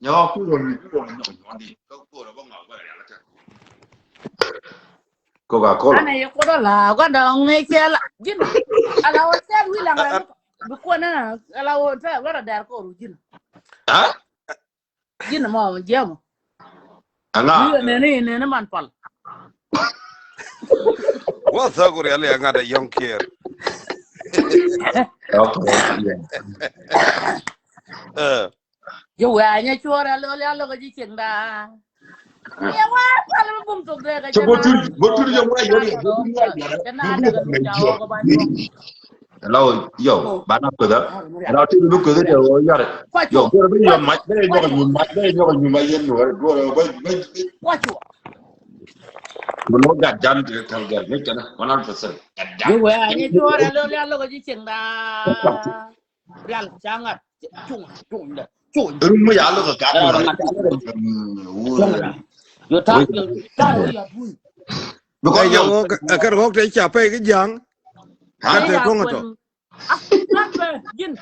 Nyɔ ku rɔ ni ku rɔ ni nyɔ ni. Ku rɔ bɔ ŋa bɔ ya la ta. Coca Cola. Ana ye ko la ga da nge ke la. Jin. Ala wa ta wi la ngai. Bi ko na ala wa ta wa da ko ru jin. Ha? Jin mɔ jiɛmɔ. Aŋa. Ni neni neni man pal. Wä thäk ku riali aŋa da yɔŋ kiɛɛr. Okay. Ɛ. Jɛ wɛ a nyɛ cuɔr a lol ya lok a ji̱ cieŋ da. Yɛ wa pal mi bum thok dee ka jɛ. Bä tur bä tur jɛ wa yɛ bä tur wa yɛ. Jɛ na da ka du ja wa ko ba nyuɔŋ. Hello, yo, ba na kueth. Hello, ti bi kueth de o yare. Yo, gor bi yo mac, be yo nyum mac, be yo nyum mac yen no, gor be be. Kwachu. Bi lɔ gat jan ti kal gɛr ni kɛn one hundred percent. Gat jan. Ni wɛ a ni tuɔrɛ lo ria lo ko ji cieŋ da. Rial ca ŋa̱t cuŋ cuŋ da cuŋ. Rum mi ya lo ko gat. Yo ta yo ta yo ya bun. Because yo a kar wok te ca pɛ ki jaŋ. Ha te ko ŋato. Ah, lat bɛ jin.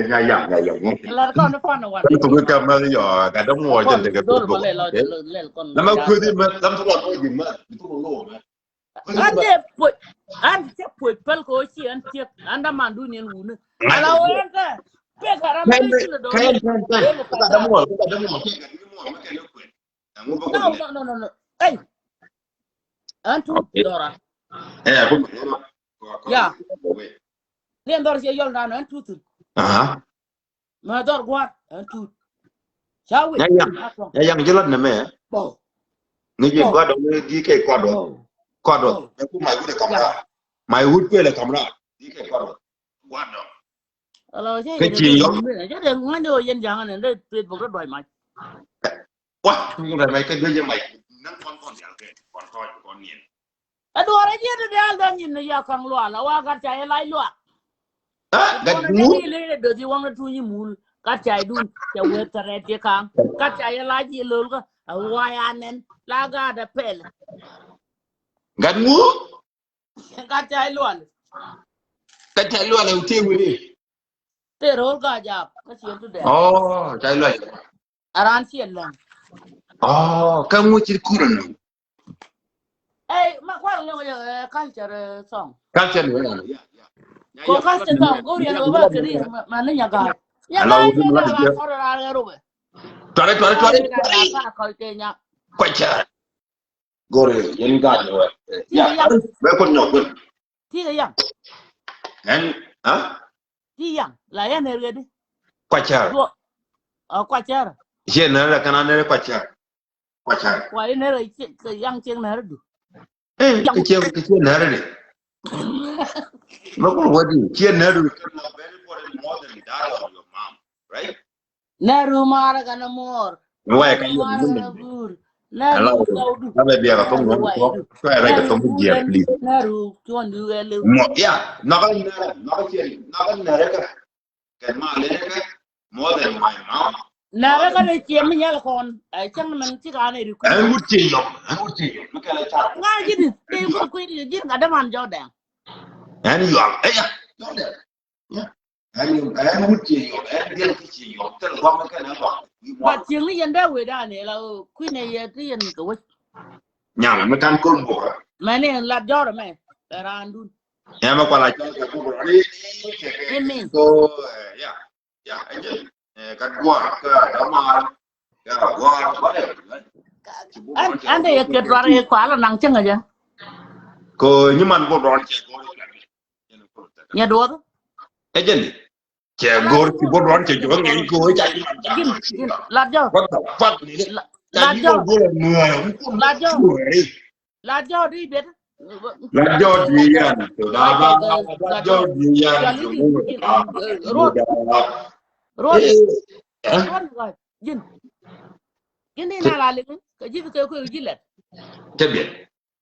Nya ya nya ya. Lar kɔn ni pan wan. Itu ka ma yo ka dam wo jin de ka. Dol ba le lo le kɔn. Lama kudi ma lam tu lo di ma. Itu lo ma. An te puɔc, an te puɔc pal ko ci an te an da man du nien wuni. Ala wo an te pe karam pe ci lo do. Ka dam wo ka dam wo. No no no no no. Hey. An tu dora. Eh, aku. Ya. Ni an dor ci yol na an tu tu. Aha. Ma dor guar an tu. Ca wi. Ya yang. Ya yang jilat ne me. Bo. Ni ji guar do ni di ke guar do. Guar do. Ku mai wut kamra. Mai wut pe le kamra. Di ke guar do. Guar do. Ala ke ci yo. Ya de ngande o yen jangane de pe bo do mai. Wa, ŋun rɛm mɛ kɛ duec jɛ mac. Naŋ kɔn kɔn dial kɛ kɔn tɔc kɔn niɛn. A duɔrɛ jiɛt dial dɔ̱ŋ nyin ni ya kaŋ lual a wa gat ca yɛ lac lual. Ah, gat ŋu. Ni le dothi waŋ ni tuny mul gat ca yɛ dun ca wet tɛrɛ ti kaŋ gat ca yɛ lac yɛ lol kä a wa ya nɛn la gat a pɛl. Gat ŋu. Gat ca yɛ lual. Gat ca yɛ lual a wute wini. Te rol ga jap ka ciɛ tu dɛ. Oh, ca yɛ lual. Aran ciɛ lɛŋ. Oh, ka ŋu ci kurɛ nɔ. Ey, ma kuar lɛŋ ɛ culture song. Culture ni wɛn. Ko culture song ko riɛn wɛ ba kiri ma ni nyaga. Nyaga ni nyaga ba kɔrɔ ra rɛ rubɛ. Tuare tuare tuare. Kɔc ca. Gori yɛn gaat ni wɛ. Ya, bɛ kɔn nyɔk bɛ. Ti ga yang. Ɛn, ha? Ti yang la yan ɛ redi. Kuacar. Kuacar. Ciɛ nɛrɛ kana nɛrɛ kuacar. Kuacar. Wa inɛ rɛ ciɛ yang ciɛ nɛrɛ du. Eh, ke ciɛ ke ciɛ nɛrɛ de. Mɛ kɔn wadi ciɛ nɛrɛ du. Very important more than that of your mom, right? Nɛru mara kana mor. Wai ka yom mara nim. Nɛru saudu. Ala bia ka tong ko. Ko ai ka tong dia, please. Nɛru tuan du wele. Mo ya, na ka nɛrɛ, na ka ciɛ, na ka nɛrɛ ka. Kɛ ma lɛ kɛ more than my mom. Na rɛ ka rɛ ciɛ mi nyal kɔn. Ɛ cɛŋ mɛn ti ka ne ri ku. Ɛn wut ciɛ yɔm, ɛn wut ciɛ yɔm. Mi kɛ lɛ ca. Ŋa jin ti ku ku jin ka dɛ man jɔ dɛ. Ɛn yɔm, ɛ ya, jɔ dɛ. Ya. Ɛn yɔm, ɛn wut ciɛ yɔm, ɛn diɛn ki ciɛ yɔm. Tɛl gɔm kɛ nɛ gɔm. Ba ciɛ mi yɛn dɛ wee da ne la ku ne yɛ ti yɛn kɛ wee. Nyam mi kan kon bok. Mɛ ni la jɔr mɛ. Randun. Ɛmɛ kuala cɔl kɛ buk rɔni. Amen. So, eh, ya, ya, ɛjɛ. Eh, ka duar, ka damar, ka duar, whatever. An, an de yɛ kɛ duar yɛ kuala naŋ cäŋ a jɛ. Ko nyiman buk rɔn cɛ ko. Nyɛ duɔth. Ɛjɛ ni. Cɛ go̱r ci bot ruan cɛ jɔk ŋɛny ko ca. Jin, jin, lat jɔ. What the fuck ni? Lat jɔ. Lat jɔ. Lat jɔ di bet. Lat jɔ di yan. Lat jɔ di yan. Ruan. Ruan. Jin. Jin di na la liŋ. Ka ji̱ bi kɛ kuɛ ji̱ lɛt. Cɛ biɛt.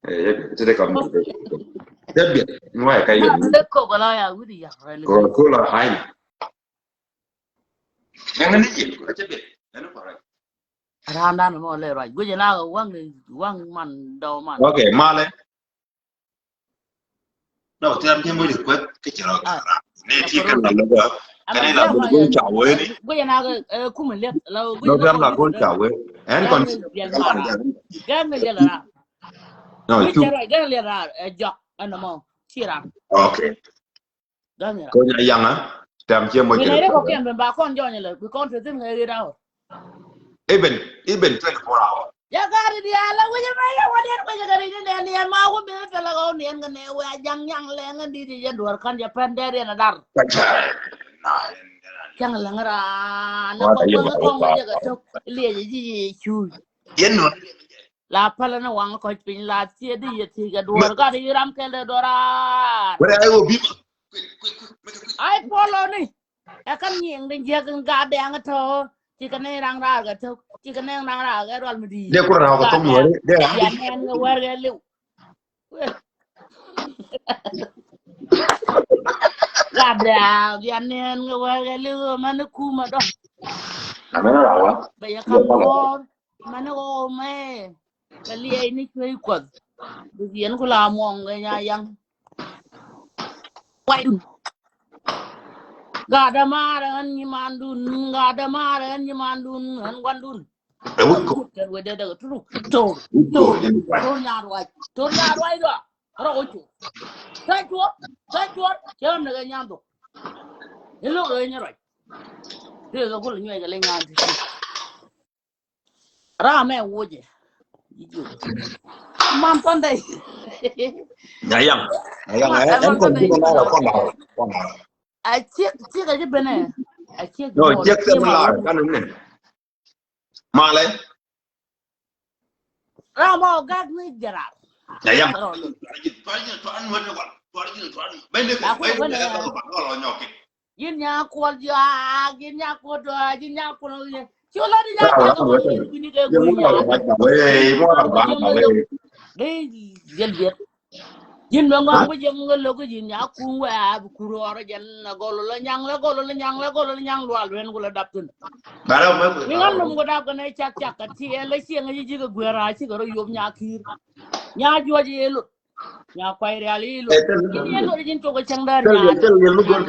Eh, tete kam. Tebia, nuai ka yɛ. Ko ko la ya widi ya. Ko ko la haina. Yang ni jin ko tebia. Eno correct. Ran dan mo le right. Guje na wang ni wang man do man. Okay, male. No, tem tem mo ko ke chiro. Ne ti kan la lo. Kane la lo ko cha we ni. Guje na kuma le la. No, tem la ko cha we. En kon. Gam le la. No, mi cu. Cɛ ruac gɛn liɛt raar ɛ jɔk ɛn nɔmɔ ci raar. Okay. Gɛn liɛt raar. Ko nya yaŋa tɛm ciɛ mɔ. Bi nɛy rɛ kɔkiɛn ben ba kɔn jɔny lɛ bi kɔn te thin ŋɛ ɣet hour. Even, even twenty-four hour. Ya gari diaal la wi̱cɛ mɛ yɛ wä diɛn wi̱cɛ kɛ ri̱c ni nɛn yɛn ma wä mi thilɛ ɣɔw niɛn kɛ nɛ wɛ a jaŋ nyaŋ lɛ ŋän di̱t yɛ duɔr kän jɛ pɛn dɛr yɛn a dar. Cäŋ läŋ raan ni kɔn kɔn kɔn kɔn jɛ kɛ tök liɛcɛ ji̱ yɛ cuuc. Yɛn nɔ. La pälä ni waŋ kɔc piny la thiee di yɛ thiec kɛ duɔ̱ɔ̱r gat i̱ ram kɛl dee duɔ̱ɔ̱r raar. Wɛrɛ ai wä bima. Ai puɔlɔ ni. Ɛ kä nyiŋ di jiäk in gat dɛŋ tɔ̱ ci kɛ ni raŋ raar kɛ tök. Cikɛ nɛŋ naŋ raak ɛ rual mi di̱i̱t. Dee ku raak kɛ thok Nuäri, dee raak. Bia nɛn kɛ wär kɛ li̱w. Wee. Gabda, bia nɛn kɛ wär kɛ li̱w, mani kumä dɔ̱ŋ. Amɛn raak wa. Bɛ yɛ kam bɔr, mani ɣɔw mɛ. Bɛ liɛy ni cuey kuɔth. Bi yɛn ku la muɔŋ kɛ nya yaŋ. Waydun. Gat dämaarä ɣän nyimandun, gat dämaarä ɣän nyimandun, ɣän guandun. Ɛ wut kɔ. Kɛn wee dee dee kä turuk. Tor. Wut kɔ, tor. Jɛn wut kɔ. Tor nyaar ruac. Tor nyaar ruac dɔ. Rɔ wä cuɔr. Rɔ cuɔr. Rɔ cuɔr. Cɛ ɣän ni kɛ nyan dhok. Ni lo̱k kɛ nyɛ ruac. Tëë kɛ gul nyuɛc kɛ leny naan ti. Ram mɛ wocɛ. Man Sunday. Nya yaŋ. Nya yaŋ. Ɛ, ɛn kɔn ji̱ mɛ nara kɔn nara. Kɔn nara. A ciek, ciek a ji̱ benɛ. A ciek. No, ji̱ ciek sɛ mɛ lar kan ne. Malɛ. Ram mɔ gak ni jɛral. Nya yaŋ. Ji̱n nya kuɔl jɔak, ji̱n nya kuɔl dɔak, ji̱n nya kuɔl jɔak. Ci wä la di nya kuɔl jɔak, ji̱n kuini kɛ kuini ya. Dee jɛl biɛt. Ji̱n bɛ ŋɔŋ bi jiɛm ŋä lo̱k ji̱n nya kuŋ wɛ a bi kur ɣɔr jɛn a gɔl la nyaŋ la gɔl la nyaŋ la gɔl la nyaŋ lual wen ku la dap thin. Mi ŋa lum ku dap kɛ nɛ cak cak kɛ ti ɛ la cieŋ ji̱ ji̱ kɛ guer a ci kɛ rɔ yop nya ki̱i̱r. Nya juɔc yɛ lot. Nya kuay rial i̱ lo. Ji̱n yɛn lo ji̱n cok cäŋ däär rial.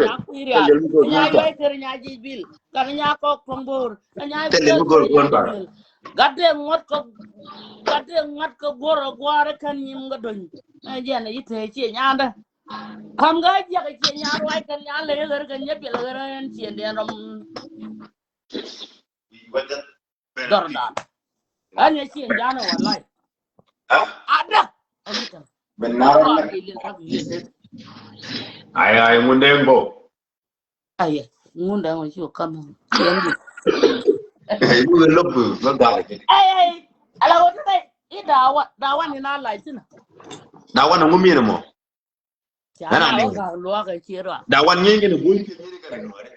Nya kuay rial. Nya juay kär nya ji̱ bil. Kan nya kɔk puɔŋ bo̱o̱r. Nya gat dee ŋuɔt kɛ, gat dee ŋuɔt kɛ guɔr a guar kän nyim kä do̱ny. Ɛ jɛn a yi te cie nyandä. Kam kä jiak cie nya ruac kän nya lɛ ɣär kän nya biɛl ɣär ɛn cie diɛn rɔm. Dɔr dan. Ɛn yɛ cieŋ janɛ walay. Ada. Ɛn yɛ kɛn. Ay, ay, ŋun dee ŋo. Ay, ŋun dee ŋo ci wä kam. Cieŋ di. Ay, ŋun dee lop, lop dale. Ay, ay. Ala wä tɛ. I dawa, dawa ni na lay tina. Dawa na ŋun mi ni mɔ. Ca na wä ka luak ɛ ci rɔ. Dawa ni ŋun ni ŋun ni ŋun ni ŋun ni.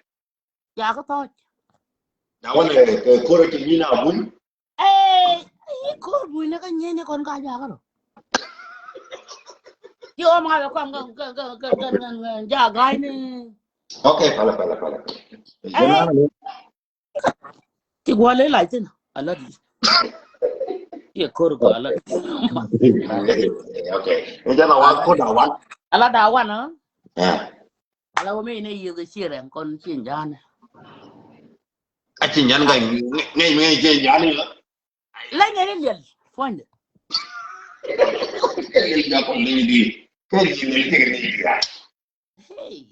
Ca kä thɔc. Dawa ni ɛ kor ɛ ci ŋun ni ŋun. Ey, i kor buny ni kä nyieny ni kɔn ka jakä rɔ. Ci ɣɔm ŋa̱th ɛ kɔn kä, kä, kä, kä, kä, kä, kä, ja ga̱a̱c ni. Okay, pala, pala, pala. Ey. Ti guɔ le lac thin, a lat. Ti kor guɔ a lat. Okay. Ni jana wa ko da wan. A lat da wan, ha? Yeah. A la wä mi ni yieth kɛ ci rɛŋ kɔn ci nyan. A ci nyan ŋäc, ŋäc, ŋäc ci nyan ni la. La ŋäc ni liɛl, puɔ̱nydɛ. Liɛl ja kɔn ni di. Kɛ ni ni ti ni di ya. Hey.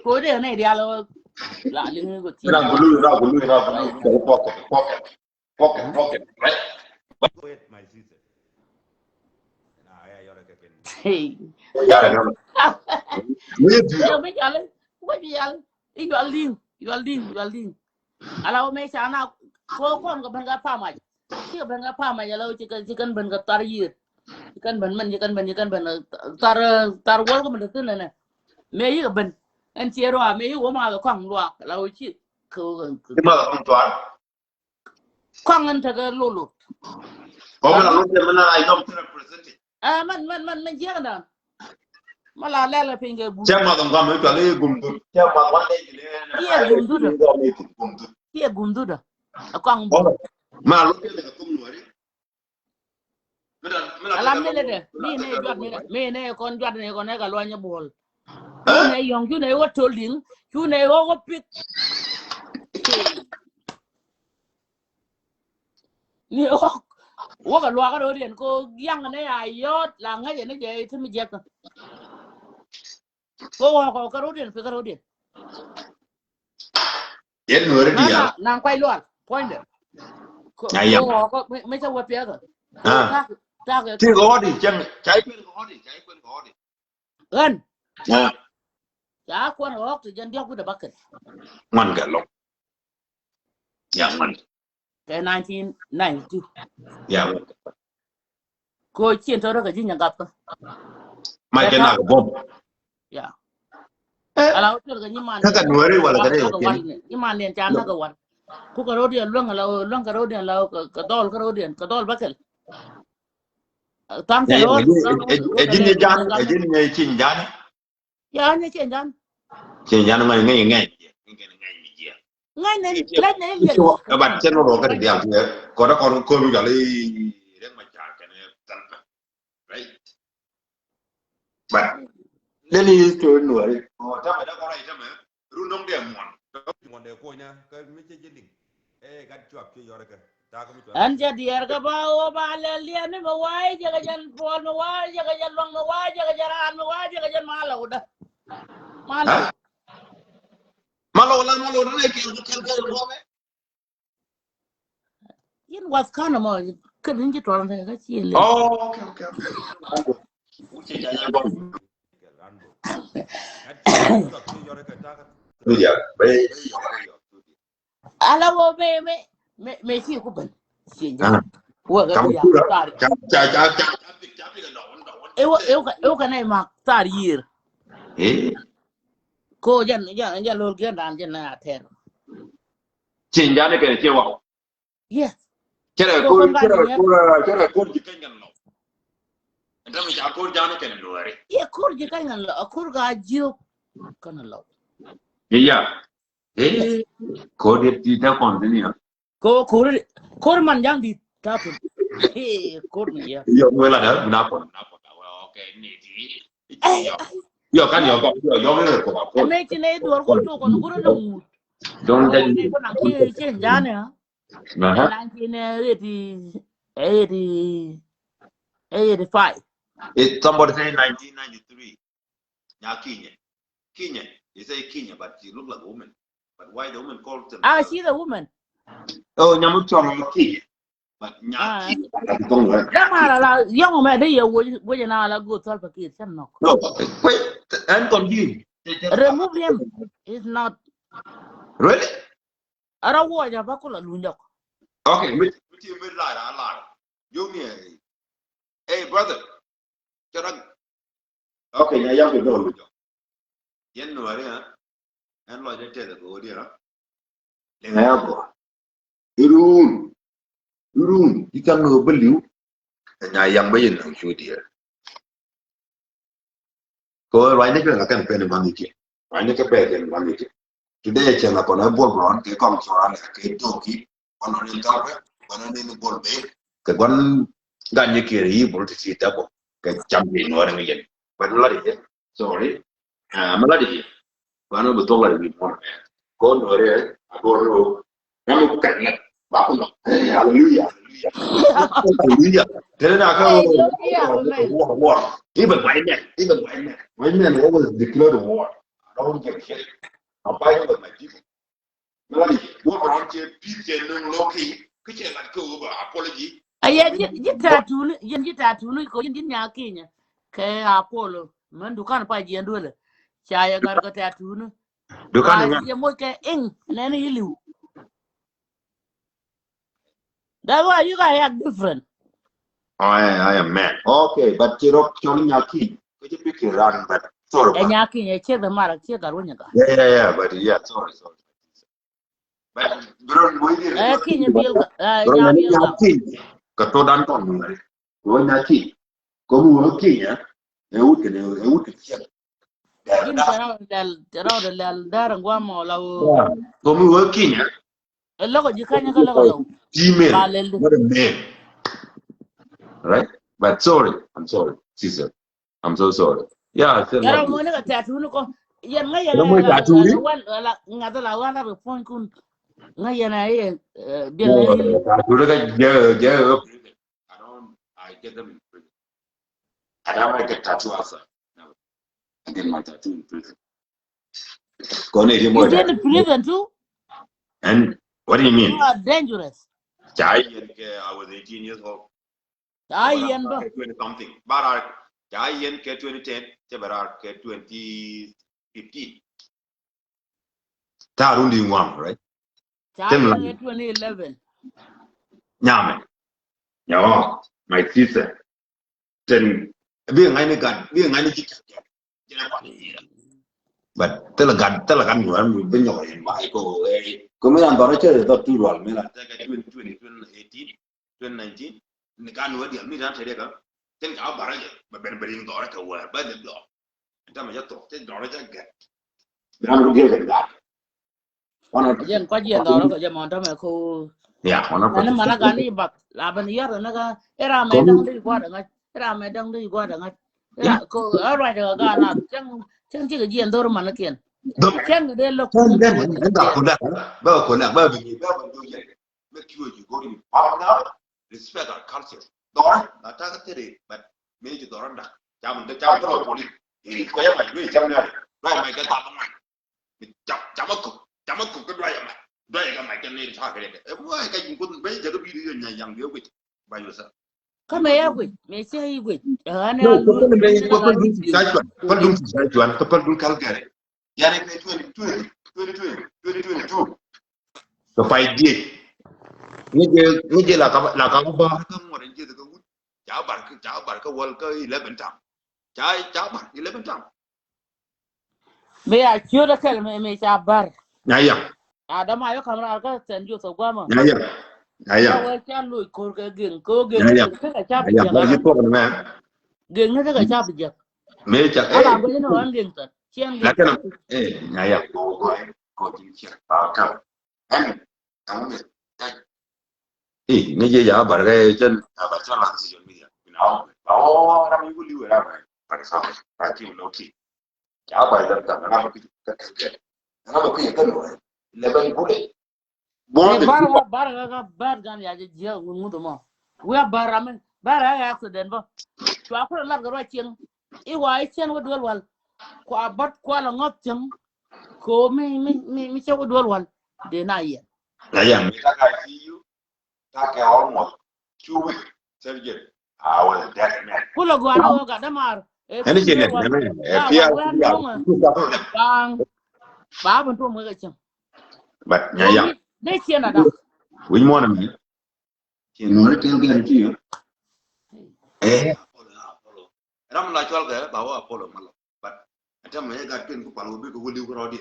Ko de ni dial la liŋ ko ti. Ra gulu, ra gulu, ra gulu. Pocket, pocket. Pocket, pocket, right? Go ahead, my sister. Hey. Yara gama. Yo, mi jale. Wa jale. I yual diŋ, yual diŋ, yual diŋ. Ala wä mi ca na ko kɔn kɛ ben kɛ pamaj. Ci kɛ ben kɛ pamaj ala wä ci kɛ, ci kɛn ben kɛ thar yiet. Ci kɛn ben mɛn, ci kɛn ben, ci kɛn ben, uh, thar, uh, thar wäl kɛ ben te thin nɛ. Mɛ yi kɛ ben. Ɛn ci rua mɛ yi wä ma kɛ kɔŋ luak ala wä ci kɛ wä kɛ. Ci ma kɛ kɔŋ tuar. Kɔŋ in tekɛ lolot. Kɔŋ in a lot in mi na a yɔm ti represented. Ɛ, mɛn, mɛn, mɛn, mɛn jiɛk dan. Ma la lɛl piny kɛ gum. Cɛ ma kɔŋ kɔŋ mi tual i̱ gum dut. Cɛ ma kɔŋ lɛ jili. Iɛ gum dut. Gum dut. Iɛ gum dut. A kɔŋ bum. Ma lot in tekɛ kum nuari. Alam ni lɛ dɛ, mi nɛ juat ni lɛ, mi nɛ kɔn juat ni kɔn nɛ ka luany buɔl. Cu nɛ yɔŋ, cu nɛ wä tol diŋ, cu nɛ wä wä pik. Ni wä, wä ka luakä rɔ diɛn ko giaŋ nɛ a yɔt la ŋäcɛ ni jɛ ti mi jɛk. Ko wä kɔ kä rɔ diɛn, pik kä rɔ diɛn. Yɛn nuɔri diaal. Naŋ kuay lual puɔ̱nydɛ. Nya yam. Ko mi cɛ wä piɛth. Ah. Tak tak. Ti kɛ ɣɔt i̱ cɛŋ ca i̱ kuɛn kɛ ɣɔt i̱ ca i̱ kuɛn kɛ ɣɔt i̱. Ɣän. Ah. Ca kuɛn kɛ ɣɔk ti jɛn diɔk wi̱dɛ bakɛn. Ŋuan kɛ lɔk. Ya ŋuan. Kɛ nineteen ninety-two. Ya. Ko cien tɔrɔ kɛ ji̱ nyɛ gap kä. Ma kɛ nak bom. Ya. Ala wä tɔrɔ kɛ nyiman. Kaka nuɛri wala kɛ nɛ. Nyiman nɛ ca nak kɛ war. Ku kɛ ro̱diɛn luäŋ la, luäŋ kɛ ro̱diɛn la, kɛ dhɔl kɛ ro̱diɛn, kɛ dhɔl bäkɛl. Thaŋ kɛ ro̱l. Ɛ ji̱n ni jan, ɛ ji̱n ni cin jan. Ya ni cin jan. Cin jan ŋa̱c ŋa̱c ŋa̱c. Ŋa̱c ni, ŋa̱c ni. Ɛ bat cɛn rɔ kɛ dial. Kɔda kɔn komi jali rek ma ca kɛn. Right. But leni story nuari. Ɔ tamɛ da kɔra itamɛ. Run dɔŋ dee muɔn. Dɔŋ muɔn dee konya. Kä mi cɛ jɛ liŋ. Ɛ gat cuap cɛ yɔrɛ kɛ. Takä mi cuap. Ɛn cɛ diɛɛr kɛ ba wä ba lɛl diɛn ni mi wa̱a̱ jɛ kɛ jɛn puɔl mi wa̱a̱ jɛ kɛ jɛn luɔ̱ŋ mi wa̱a̱ jɛ kɛ jɛn raan mi wa̱a̱ jɛ kɛ jɛn malawda. Malawda. Malawda la malawda la kɛl kɛl kɛl kɛl. Yin wath kanɛ mɔ kɛ ni ji̱ tuɔl kɛ kä ci lɛ. Oh, okay, okay, okay. Ala wä me me me me ci ku ben. Ci ja. Wä kɛ ya tar. Ewa ewa ewa kɛ nɛ ma tar yir. Ko jan jan jan lol gen dan jan na ter. Ci ja ne kɛ ci wa. Yes. Cɛ rɛ ko̱r, cɛ rɛ ko̱r, cɛ rɛ ko̱r ji̱ kɛn kɛn lɔ. Ɛn tɛmɛ ca ko̱r ja̱a̱n kɛn luɔri. Yɛ ko̱r ji̱ kɛn kɛn lɔ, a ko̱r ka ji̱ kɛn lɔ. Yɛ ya. Ee, ko̱r diet ti ta kɔn ti ni ya. Ko ko̱r, ko̱r man ja̱a̱n di ta pun. Ee, ko̱r ni ya. Yɔ wela da, na kɔn, na kɔn. Okay, ni di. Yɔ kan yɔ kɔn, yɔ yɔ mɛ kɔn kɔn. Mɛ ti ne duɔr kɔn to kɔn gurɛ na ŋut. Dɔn da ni. Kɔn na ki cɛ ja̱a̱n ya. Nineteen eighty, eighty, eighty-five. It's somebody say nineteen ninety-three. Nya Kinya. Kinya. They say Kinya, but she look like a woman. But why the woman called them? Ah, she's a woman. Oh, nyamu chong Kinya. But nya Kinya. Yamara la, young man, they are wage na la go to Alpha Kid. No, wait, I'm confused. Remove him. It's not. Really? Ara wuɔc a ba kula luny dɔk. Okay, mi mi ti mi lar a lar. Yom ni ɛ. Hey brother. Cɛ rak. Okay, nya yam kɛ dɔl mi jɔ. Yɛn nuari ha. Ɛn lɔc ni tɛth kɛ wodi ha. Liŋa ya gɔ. Irun. Irun. Ikan ŋö beliw. Nya yam bä yɛn naŋ cu diɛ. Kɛ ɣöö ruacni kɛ ŋa̱ kɛn pɛn iman ikiɛ. Ruacni kɛ pɛn kɛn iman ikiɛ. Today cɛ ŋa̱ kɔn ɛ buɔl bɛ ɣɔn kɛ kɔn cɔra lɛ kɛ toki. Kɔn ɣɔn in tɔrɛ kɔn ɣɔn in buɔl bɛ kɛ gua̱n gan nyɛ kiɛ rɛ yi buɔl ti ti tɛ bɔ kɛ cam kɛ in ɣɔn in yɛn. But lat ikiɛ. Sorry. Aa mi lat ikiɛ. Kɔn ɣɔn bi thok lat ikiɛ muɔn mɛ. Kɔn ɣɔn rɛ a duɔr rɛ. Kami ku kɛn lɛ ba ku nɔ. Hallelujah. Hallelujah. Tɛnɛ na ka war, war. Even white men, even white men. White men always declare the war. I don't give a shit. I'm fighting with my people. Mali, what around here, peace and no loki. Kichɛ la ko ba apology. Ayɛ ji̱ tatuni, yɛn ji̱ tatuni ko yɛn ji̱ nya Kinya. Kɛ Apollo, mɛn dukan pa jiɛn duɔlɛ. Ca yɛ gar kɛ tatuni. Dukan ŋa? Yɛ moc kɛ iŋ nɛn yi liw. That's why you guys act different. I, I am man. Okay, but ci rok cɔl Nya Kinya. Kɛ ci pikir ran, but sorry. Ɛ Nya Kinya, ɛ ciek the mara, ciek gar winyɛ gar. Yeah, yeah, yeah, but yeah, sorry, sorry. But bro, mo di. Ɛ Kinya bil, ɛ Nya bil. Nya Kinya. Kɛ to dan kɔn mo ngari. Wä Nya Kinya. Kɔmi wä Kinya. Ɛ wut kɛ, ɛ wut kɛ ciek. Jin tɛ rɔɔdɛ lɛl, tɛ rɔɔdɛ lɛl, dɛr ŋuam mɔ la wä. Kɔmi wä Kinya. Ɛ lɔkɔ ji̱ Kenya kä lɔkɔ lɔw. Female, not a male. Right? But sorry, I'm sorry, sister. I'm so sorry. Yeah, I still love you. Yɛrɛ mɔ ni kɛ tattoo ni kɔ. Yɛn ŋa yɛn ŋa tattoo ni? Ŋa dala wan la puɔ̱ny kun. Ŋa yɛn a yɛ biɛl ni. Tattoo ni kɛ jɛ jɛ. I don't, I get them in prison. I don't like a tattoo outside. No. I get my tattoo in prison. Kɔn i̱ ti mɔ. You get in prison too? And what do you mean? You are dangerous. Ca yɛn kɛ, I was eighteen years old. Ca yɛn bä. Twenty something. Bara ca yɛn kɛ twenty ten, cɛ bara kɛ twenty fifteen. Ta̱a̱ run di ŋuam, right? Ca yɛn kɛ twenty eleven. Nyamɛ. Nyamɛ. My sister. Tɛn bi ŋa̱cni gat, bi ŋa̱cni ji̱ gat. But thilɛ gat, thilɛ gat nyuɔ̱ɔ̱r mi bi nyɔk in ba iko ɛ. Kɛ mi ran dhɔrä cɛ dhɔr tu rual mi la tɛkɛ twenty twenty, twenty eighteen, twenty nineteen. Ni kan wä dial mi ran tɛdɛ ka. Tɛn ka bara jɛ ba ben bring dhɔrä kɛ wär ba de dɔr. Tɛmɛ jɛ thok tɛ dhɔrä jɛ gɛt. Ran ku dial kɛ gat. Wan a jɛn kɔ jɛn dhɔrä kɛ jɛ mɔn tɛmɛ ko. Ya, wan a kɔ. Nani mana gani bak la ben yar na ka. Era mɛ dang di gwa dang. Era mɛ dang di gwa dang. Era ko a rwa dang ga na. Cɛn cɛn ci kɛ jɛn dhɔrä mana kiɛn. Cɛn de lok. Cɛn de lok. Ba ko da. Ba ko da. Ba bi ba ko do jɛ. Make sure you go in power now. Respect our culture. Dhɔrä la ta ka tere, but mi ci dhɔrä dak. Cam de cam tro poli. Iri ko ya ma ju cam ne. Ba ma ka ta ma. Cam cam ko. Cam ko ko dua ya ma. Dua ya ma ka ne ta ka de. E mo ka ju ko be ja ko bi ri nya yang yo ko. Ba yo sa. Ka mɛ ya guic, mɛ cɛ yi guic. Ɛ ɣän ɛ no, ɣän ko pal me ko pal dun Saskatchewan, pal dun Saskatchewan, ko pal dun Calgary. Yani kɛ twenty twenty, twenty twenty, twenty twenty-two. Kɛ pay diec. Ni jɛ ni jɛ la ka la ka ba ka ŋuɔt jɛ ka wut. Ca bar ka ca bar ka wal ka eleven tam. Ca ca bar eleven tam. Mëë a ciöt ɛ kɛl mëë mëë ca bär. Nya yam. A däm a yɔ kam raar kä Saint Joseph guamä. Nya yam. Nya yam. Kä wee ca loc ko̱r kɛ geŋ kɛ wä geŋ. Nya yam. Tekɛ ca bi jiäk. Nya yam. Bä ji̱ tuɔk ni mɛ. Geŋ ni tekɛ ca bi jiäk. Mëë ca ɛ. Ala guic ni ɣän geŋ tɔt ciɛn geŋ. Lakin ɛ nya yam. Ko ko ko ji̱ ciɛn ba kam. Ɛn ɛn ɛn. Ii ni jɛ ya bar kɛ cɛn a bar cɛn la social media. Ina ɔ ba ɔ ram yuku liwe ram. But it's okay. But you know key. Ca bar lɛ gam na ba kui̱ kä kɛ kɛ na ba kui̱ kä nuɔ̱ɔ̱r lɛ ba ni bule. Buɔ̱n bar wa bar ka ka bar gan ya jɛ jiɛ ŋuth mɔ. Wiɛ bar amin bar a accident bä. Cua kulɛ lat kɛ ruac cieŋ. I̱ wa i̱ cien wä duel wal. Kua bät kua lɛ ŋɔth cieŋ. Ko mi mi mi mi cɛ wä duel wal. Dee na yɛn. Na yɛn mi ka ka ci yu. Takɛ almost two weeks surgery. I was dead man. Kulɛ gɔaa ni wä gat dämaar. Ɛn i̱ ci nɛn nɛn ɛ pial pial. Baaŋ. Baa bin tuɔm wek a cieŋ. But nya yam. Dee ciɛn a dak. Wi̱c muɔ̱n mi. Ci nuɔ̱ri tel gɛn ci yɔ. Ɛ. Ram la cual kɛ ba wä Apollo ma lɔ. But ɛtɛ mɛ gat pen ku pal wä bi kɛ wä liw kɛ rɔɔdi.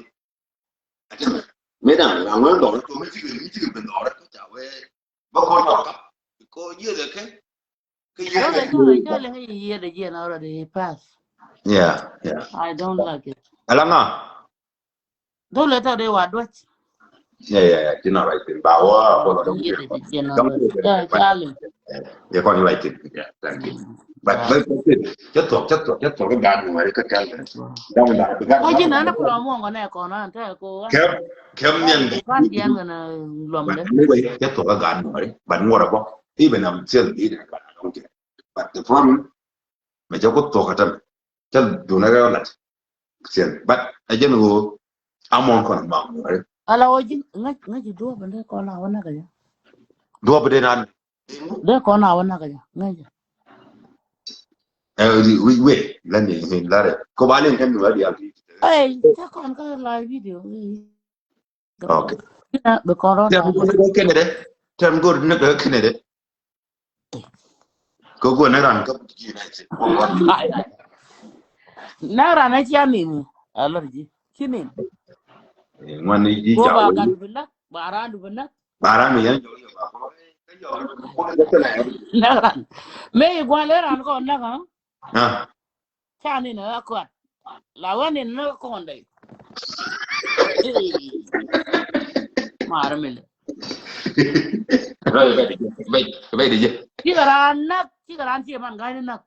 Mëë da̱ŋ la ŋuɛn dhɔr to mi cikɛ mi cikɛ ben dhɔr kä ca wee bä kɔn dhɔr kap. Because yiëë dɛ kɛ kɛ yiëë dɛ kɛ. Yiëë dɛ jiɛn already pass. Yeah, yeah. I don't like it. Ala ŋa? Dole tɔ de wa duɔc. Yeah, yeah, yeah. Ci na right thing. Ba wa ko la dong. Yiëë dɛ jiɛn already. Yeah, Charlie. Ye kɔn right thing. Yeah, thank you. But but but cɛ thok cɛ thok cɛ thok gan ni wari ka kal. Dam da bi gan. Ko jin ana kula mo ngone ko na ta ko. Kem kem nian. Kan dian ngana lom de. Anyway, cɛ thok gan ni wari. But ngora bo. Even I'm still eating, but I don't care. But the problem, me cɛ ko thok atam. Cɛ duna ga lat. Siɛn. But a jɛn ɣöö a muɔ̱ɔ̱n kɔn maŋ ɣöö. Ala ɣöö ji̱ ŋäc ŋäc ji̱ duɔ̱ɔ̱p in dee kɔn a wä näk a jɛ. Duɔ̱ɔ̱p in dee nan. Dee kɔn a wä näk a jɛ ŋäc jɛ. Ɛ wi̱c wek lani in lare ko ba liŋ kɛn wä dial. Ɛ cɛ kɔn kä live video. Okay. Bi kɔn rɔ. Tɛm go̱r ni kɛ kɛnɛ dɛ. Tɛm go̱r ni kɛ kɛnɛ dɛ. Kɛ guɔ nɛ ran kä ji̱ nɛ ci. Nɛ ran nɛ cia nin a lɔr ji̱ ci nin. Ŋuan ni ji̱ ca wä. Ba ran du bi näk ba ran du bi näk. Ba ran mi yɛn jɔk yɛ ba kɔ. Nɛ ran mi guan lɛ ran kɔ näk ha. Ca nin a kɔn la wä nin a kɔn dɛ. Mar mi lɛ. Bɛ bɛ bɛ bɛ. Cikɛ ran näk cikɛ ran ciɛ man ga̱ny ni näk.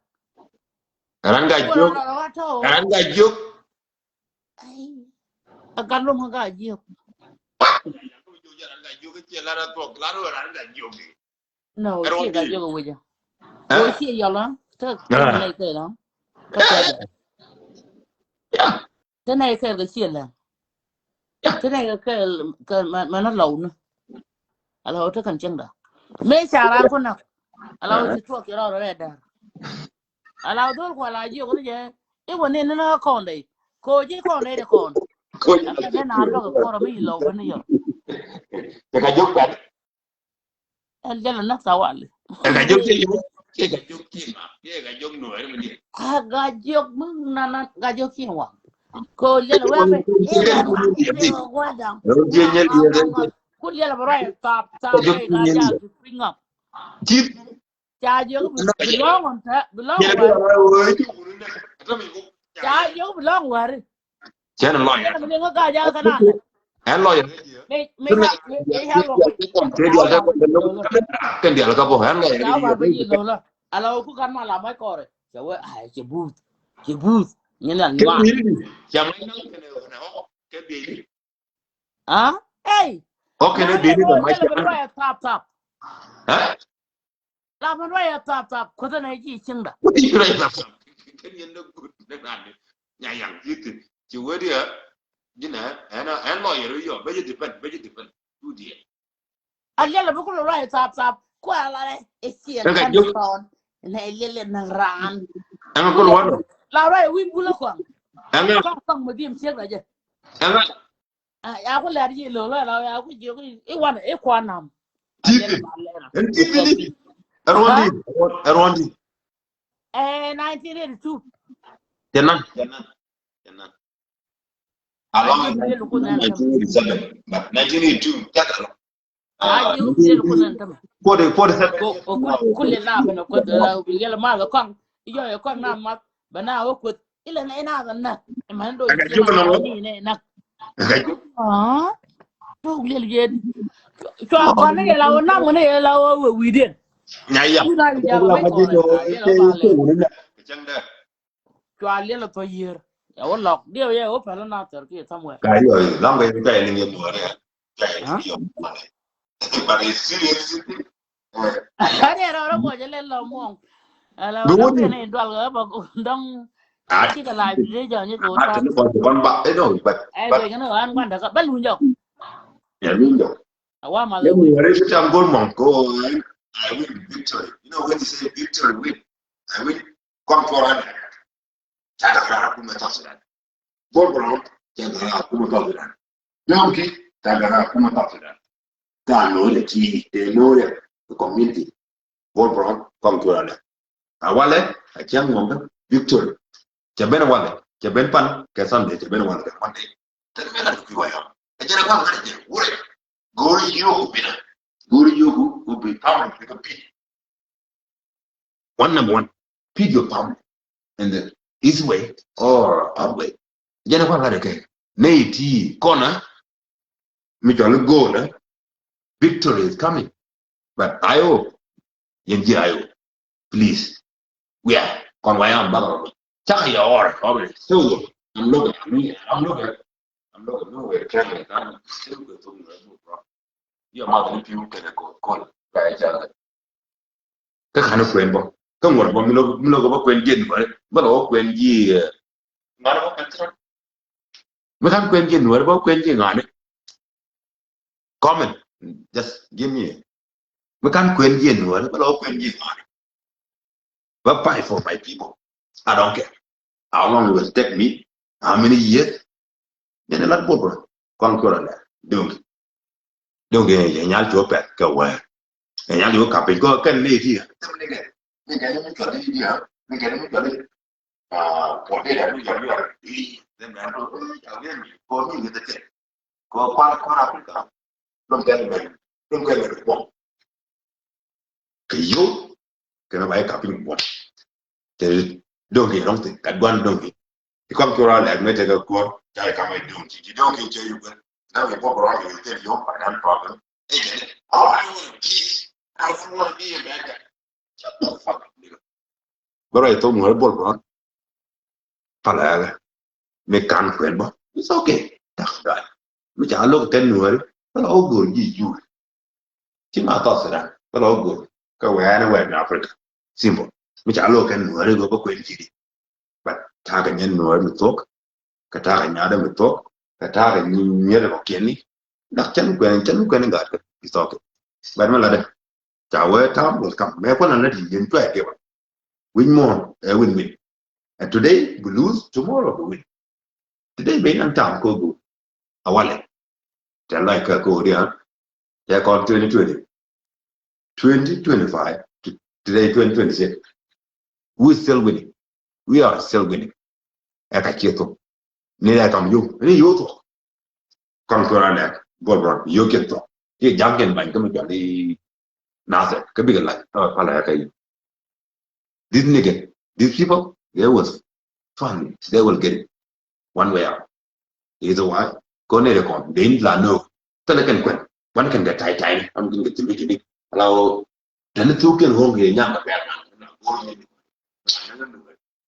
Ran ga jiök. Ran ga jiök. A gat lom kä ga jiök. Ran ga jiök. No, ci ga jiök wecä. Ko ci yɔl a kä kä nɛ kɛ la. Kä kä. Kä nɛ kɛ kä ci la. Kä nɛ kɛ kɛ ma na law ni. Ala wä te kän cieŋda. Mëë ca ran ku näk. Ala wä ci tuɔk ci rɔɔd rɛɛ däär. Ala wä dhol ku ala jiök ni jɛ. I̱ wä ni ni na kɔn dɛ. Ko ji̱ kɔn dɛ kɔn. Ala jɛ na lɔk kɔrɔ mi lɔk ni yɔ. Te ka jiök bɛn. Ɛn jɛ la näk tawali. Te ka jiök ci yɔ. Ci ka jiök ci ma. Ci ka jiök nuɛri mi ni. A ga jiök mi na na ga jiök ci wa. Ko jɛ la wɛ bɛ. Ɛ wa wa. Jiɛ nyɛ liɛ dɛ. Ku liɛl bɛ ruac tap tap. Ɛ jɛ ku nyɛn yɛ. Ti. Ca jiök bi lɔŋ ɔn tɛ bi lɔŋ wär. Ca jiök bi lɔŋ wär. Cɛn lɔc. Cɛn mi ŋä ka jal kɛ na lɛ. Ɛn lɔc. Mi mi mi mi ya lɔŋ. Kɛ dial ka bɔ ɛn lɔc. Ca wär bɛ yi lɔŋ lɔ. Ala ku kan ma la ma kɔrɛ. Cɛ wee ay cɛ buth. Cɛ buth. Nyɛ na nyuan. Cɛ mi na kɛ na kɛ bi. Ah, hey. Okay, na dee ni ma ca. Tap tap. Ha? La man ruac tap tap. Kuoth na ji cieŋda. Kuoth ji ruac tap tap. Kɛn yɛn dee good na nani. Nya yaŋ ji̱ thin. Ci wee diɛ. Ji̱ nɛ ɛn ɛn lawyer yɔ bɛ ji depend bɛ ji depend. Du diɛ. A liɛl a bi kulɛ ruac tap tap. Kua la rɛ. Ɛ ciɛ kan tɔn. Nɛ liɛl ɛ naŋ raan. Ɛn kul wan. La ruac wi̱i̱ bulä kɔn. Ɛn kɔn kɔn mɛ diɛm ciek la jɛ. Ɛn Ya ku lɛr yi lo la la ya ku jiök i wan i kuan nam. Tithi. En tithi ni. Ɛrɔndi. Ɛrɔndi. Eh, nineteen eighty-two. Tɛnan. Tɛnan. Tɛnan. Along nineteen eighty-seven. But nineteen eighty-two. Tɛt along. Aji u jel ku nan tama. Forty, forty-seven. Ko ko ku le na bana ko da yel ma ga kong. Yo yo kong na ma bana o ku ila na ina ga na. Ma ndo ji ma ni ne na. Ah. To le ye. To ko ne la o na mo ne la o we wi den. Nya ya. Ina ya ma ko. Cua liɛl a thɔ yiër. Ya wä lɔk diɛ wä yɛ wä pɛl na thɛr kiɛ somewhere. Ka yɔ lɔŋ kɛ kɛ ni ŋɛ muɔrɛ. Kɛ ni ŋɛ muɔrɛ. But it's serious. Kani rɔ rɔ bɔ jɛ lɛ lɔ muɔŋ. Ala wä kɛ ni dual kɛ bɔ dɔŋ. Ti kɛ la bi jɔ ni ko ta. Ni kɔ ban ba. Ɛ no, but ɛ bɛ kɛ ni wan kwan da ka bɛ lun jɔ. Ya lun jɔ. A wa ma lɛ muɔrɛ ti tam gol muɔŋ ko. I win victory. You know when you say victory win. I win. Kɔn Kuɔl Anɛk. Ca däk raar a kumɛ South Sudan. Bol Bol ca däk raar a kumɛ South Sudan. Dɔŋ ki ca däk raar a kumɛ South Sudan. Ka lo̱o̱ lɛ ti tɛ lo̱o̱ lɛ community. Bol Bol Kɔn Kuɔl Anɛk. A walɛ a cɛŋ ŋuɔŋ kä victory. Cɛ ben walɛ cɛ ben pan kɛ Sunday cɛ ben walɛ kɛ Monday. Tɛn mɛ la duk ki wa yɔm. Ɛ jɛn a kɔn ŋa̱n ɛ jɛn wurɛ. Go̱o̱ri yio̱o̱ku bina. Go̱o̱ri yio̱o̱ku ku bi pam kɛ pit. One number one, feed your family in the east way or out way. Jɛn kua lat kɛ nɛy ti kɔnä mi cɔl i̱ go̱o̱lä. Victory is coming. But I hope yɛn ji̱ I hope. Please. Wia kɔn wa yam bak rɔ. Cakɛ yɛ ɔr ɔr. So I'm looking, I'm looking, I'm looking. I'm looking nowhere. Tell me that I'm still going to look, bro. Yɔ ma ni piu kɛnɛ ko kɔn. Ka yɛ jala. Kä kan kuɛn bɔ kä ŋuɔr bɔ mi lo mi lo bɔ kuɛn jiɛ nuɔri bä lɔ kuɛn jiɛ. Ŋuɔr bɔ kuɛn tira. Mi kan kuɛn jiɛ nuɔri bä kuɛn jiɛ ŋani. Comment. Just give me. Mi kan kuɛn jiɛ nuɔri bä lɔ kuɛn jiɛ ŋani. But fight for my people. I don't care how long it will take me, how many years. Then a lot of people come to the doing. Doing a nyal to pet go where a nyal to kapit go can lay here. Ni kɛ ni mi cɔli ni diɛ ni kɛ ni mi cɔli. Pɔdi la mi cɔli ni. Then I know. Ko mi ni the kɛ ko kwan kwan Africa. Dɔ̱ŋ kɛn mɛn dɔ̱ŋ kɛn mɛn kuɔŋ. Kɛ yio̱w kɛn ba i̱ kap piny kuɔn. Te dɔ̱ŋ kɛ dɔ̱ŋ thil kat gua̱n dɔ̱ŋ kɛ. I̱ kɔm cuɔr a lɛk mɛ tekɛ kuɔr ca i̱ kam i̱ dɔ̱ŋ ci ci dɔ̱ŋ kɛ cɛ yio̱w kɛ. Now you walk around with your yio̱w but I'm problem. Hey, oh, I want peace. I don't want to be a bad guy. Shut the fuck up, nigga. Bä ruac thok nuɔ̱ɔ̱ri Bol Bol. Palɛ ɛlɛ mi kan kuɛn bä. It's okay. That's right. Mi ca lo̱k kɛn nuɔ̱ɔ̱ri bä la wä go̱o̱r ji̱ jur. Ci ma thɔth Sudan bä la wä go̱o̱r kä wɛɛn wɛɛn Africa. Simple. Mi ca lo̱k kɛn nuɔ̱ɔ̱ri go̱o̱r bä kuɛn ji̱ di. But ta̱a̱ kɛ nyɛn nuɔ̱ɔ̱ri mi thok. Kɛ ta̱a̱ kɛ nyaatdä mi thok kɛ ta̱a̱ kɛ nyier kɔ kiɛni. Dak cɛn kuɛn cɛn kuɛn gat kɛ bi thɔk kɛ. But mi latdɛ ca wee ta̱a̱ bol kam mɛ kuɛn lat yien cuay kɛ ba. Win muɔ̱ɔ̱n ɛ win win. And today we lose, tomorrow we win. Today ben an ta̱a̱m ko̱ go̱o̱r a walɛ. Tɛ lɔc kɛ ko̱o̱r diaal. Tɛ kɔn twenty twenty, twenty twenty-five to today twenty twenty-six. We still winning. We are still winning. Ɛ ka ciɛ thok ni lɛ kam yio̱w ni yio̱w thok. Kɔn kura nɛ Bol Bol yio̱w kiɛ thok. Ci ja̱ŋ kɛn bany kä mi cɔal i̱ Nasir. Kä bikɛ lac. Ɔ, pala ya kä yi. This nigga, these people, they was funny. They will get it one way out. Either way, kɔn ni rɛ kɔn den la no. Thilɛ kɛn kuɛn. Kuɛn kɛn kɛ tai tai ni. Am kɛn kɛ thil wi̱c ni. Ala o. Tɛn thuk kɛn ho̱ŋ kɛ nyaŋ kɛ bɛl man.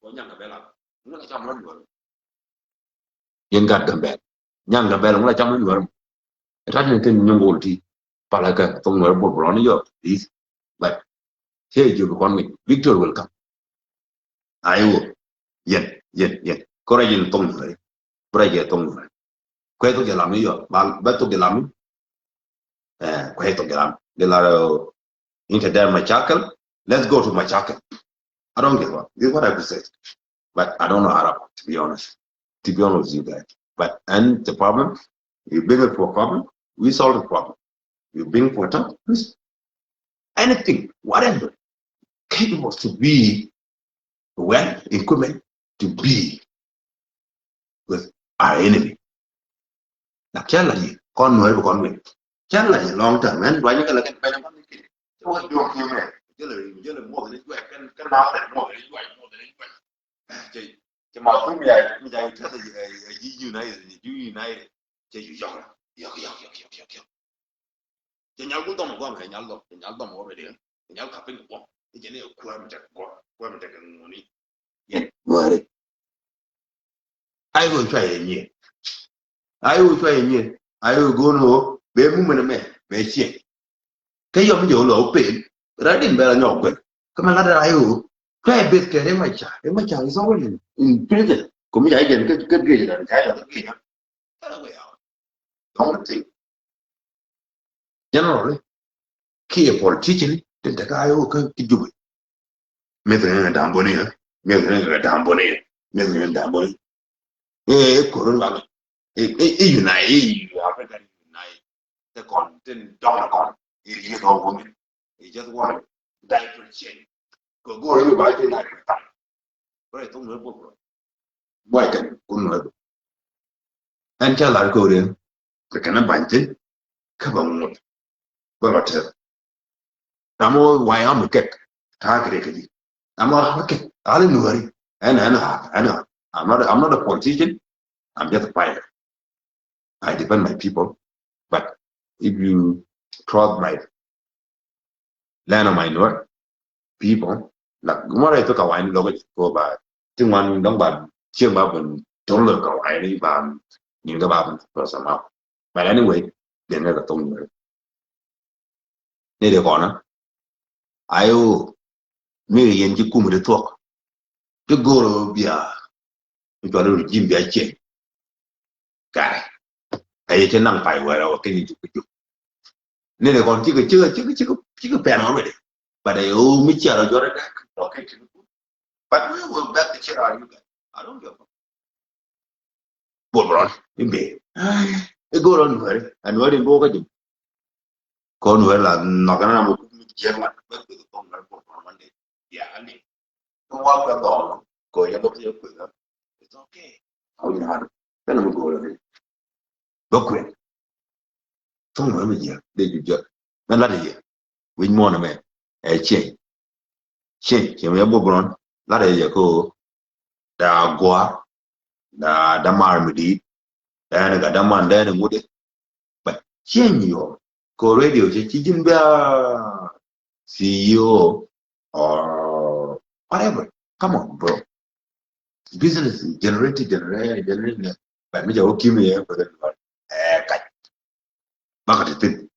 Kɔn nyaŋ kɛ bɛl man. Ŋun la cam lɔ nuɔr. Yen gat Gambɛl. Nyaŋ Gambɛl ŋun la cam lɔ nuɔr. Ɛ tat ni tin nyuŋ gol ti. Pala kɛ thok nuɔr bol bol ni yɔ. This. But here you become me. Victor will come. Ayo. Yen, yen, yen. Kora yen thok nuɔr. Kora yen thok nuɔr. Kuɛ thok jɛ lam ni yɔ. Bal, bɛ thok jɛ lam ni. Eh, kuɛ thok jɛ lam. Jɛ la, uh, inta dɛr mashakil. Let's go to mashakil. I don't give up. This is what I have to say. But I don't know Arab, to be honest. To be honest with you guys. But, and the problem, you bring it to a problem, we solve the problem. You bring for a time, please. Anything, whatever, capable to be well equipped to be with our enemy. Na kɛn la yɛ kɔn nuɔri bi kɔn win. Kɛn la yɛ long time. Mɛn duany kɛ la kɛn pɛn kɔn ni kɛ. Cɛ wä duɔk kiɛ mɛ. Jɛ lɛ, jɛ lɛ muɔth ni juac kɛn, kɛn na wä muɔth ni juac, muɔth ni juac. Cɛ, cɛ ma kum ya, mi ja yi tɛth a yi, yi United, yi United. Cɛ ju yɔk la. Yɔk, yɔk, yɔk, yɔk, yɔk, yɔk. Cɛ nyal gul dhɔm guam, cɛ nyal dhɔm, cɛ nyal dhɔm already. Cɛ nyal kapin guam. Cɛ ni kuam tek guam, kuam tek ŋuni. Yɛ, wari. Ayo cua yɛ nyier. Ayo cua yɛ nyier. Ayo go̱o̱n ɣöö bɛ mumɛn ɛmɛ bɛ ciɛ. Kä yɔm jɛ wä lɔ wä pen. Rat in bɛ la nyɔk guɛn. Kä mɛ lat ɛ ayo. Cua yɛ beth kɛ Riek Machar. Riek Machar is already in prison. Komi ca jɛn kä, kä gec ɛ lat ca jɛ kä gec ɛ. Kɔn thing. Generally, kiɛ politician tin te ka ayo kä ti Juba. Mith ni damboni ya, mith ni damboni ya, mith ni damboni. Eh, koron ba. Eh, eh, eh, unite, eh, Africa unite. Te kɔn tin dɔŋ kɔn. Eh, you don't want it. You just want it. Different change. Kɛ go̱o̱r i̱ ba ji̱ na kɛ thaŋ. Bä rɛy thok nuɔ̱ɔ̱r bä bä. Buay kɛn kun nuɔ̱ɔ̱r bä. Ɛn ca lar ko̱o̱r in kɛ kɛn ɛ ba̱ny thi̱n. Kä bä ŋut bä rɔ tɛth. Ram ɔ way am kɛk ta̱a̱ kɛ rɛy kɛ ji̱. Ram ɔ ram kɛk ram nuɔ̱ɔ̱ri. Ɛn ɛn ɛ ɛn ɛ. I'm not, I'm not a politician. I'm just a fighter. I defend my people. But if you cross my land of my Nuer people, like, ŋuɔrɛ thok kawany lo̱k ko ba ti ŋuan dɔ̱ŋ ba cieŋ ba ben to̱r lo̱k kawany ba nyin kɛ ba ben cross them out. But anyway, den kɛ thok Nuer. Ni de kɔnä. Ayo, mi yɛn ci kum de thuɔk. Ti go̱o̱r bia. Mi cɔal regime bia change. Kare. Aye cɛ naŋ pay wɛrɛ wä kɛ ni juk juk. Ni de kɔn cikɛ, cikɛ, cikɛ, cikɛ, cikɛ pɛn already. But ayo mi cia rɔ jɔrɛ dɛ. Okay. But we will back the chair on you guys. I don't give a fuck. Bol Bron in bee. I̱ go̱o̱r ɔ Nuääri, a Nuääri in bok kä jim. Kɔn Nuääri la nhɔk kɛn ram mi jiɛk mat bä kueth kɔn Nuääri Bol Bron wan dee. Ya, a liŋ. Kä wak kɛ dhɔl kɔ yɛ bä yɛ kueth. It's okay. Aw nyaar. Kɛn mi go̱o̱r ɔ ni bä kueth. Thok Nuääri mi jiɛk dee ju jiɛk. Mɛ lat i̱ yɛ wi̱c muɔ̱ɔ̱n ɛmɛ ɛ change. Change, change mi ɛ Bol Bron lat i̱ yɛ ko da gua da da mar mi di̱i̱t da ɛn ka da man da ɛn ŋut i̱. But change yɔ ko radio cɛ ci ji̱n bia C E O or whatever. Come on, bro. Business generated, generated, generated. But mi jɛ wä ki̱m yɛ bɛ kɛ dual ɛ kac. Bakɛ ti thin.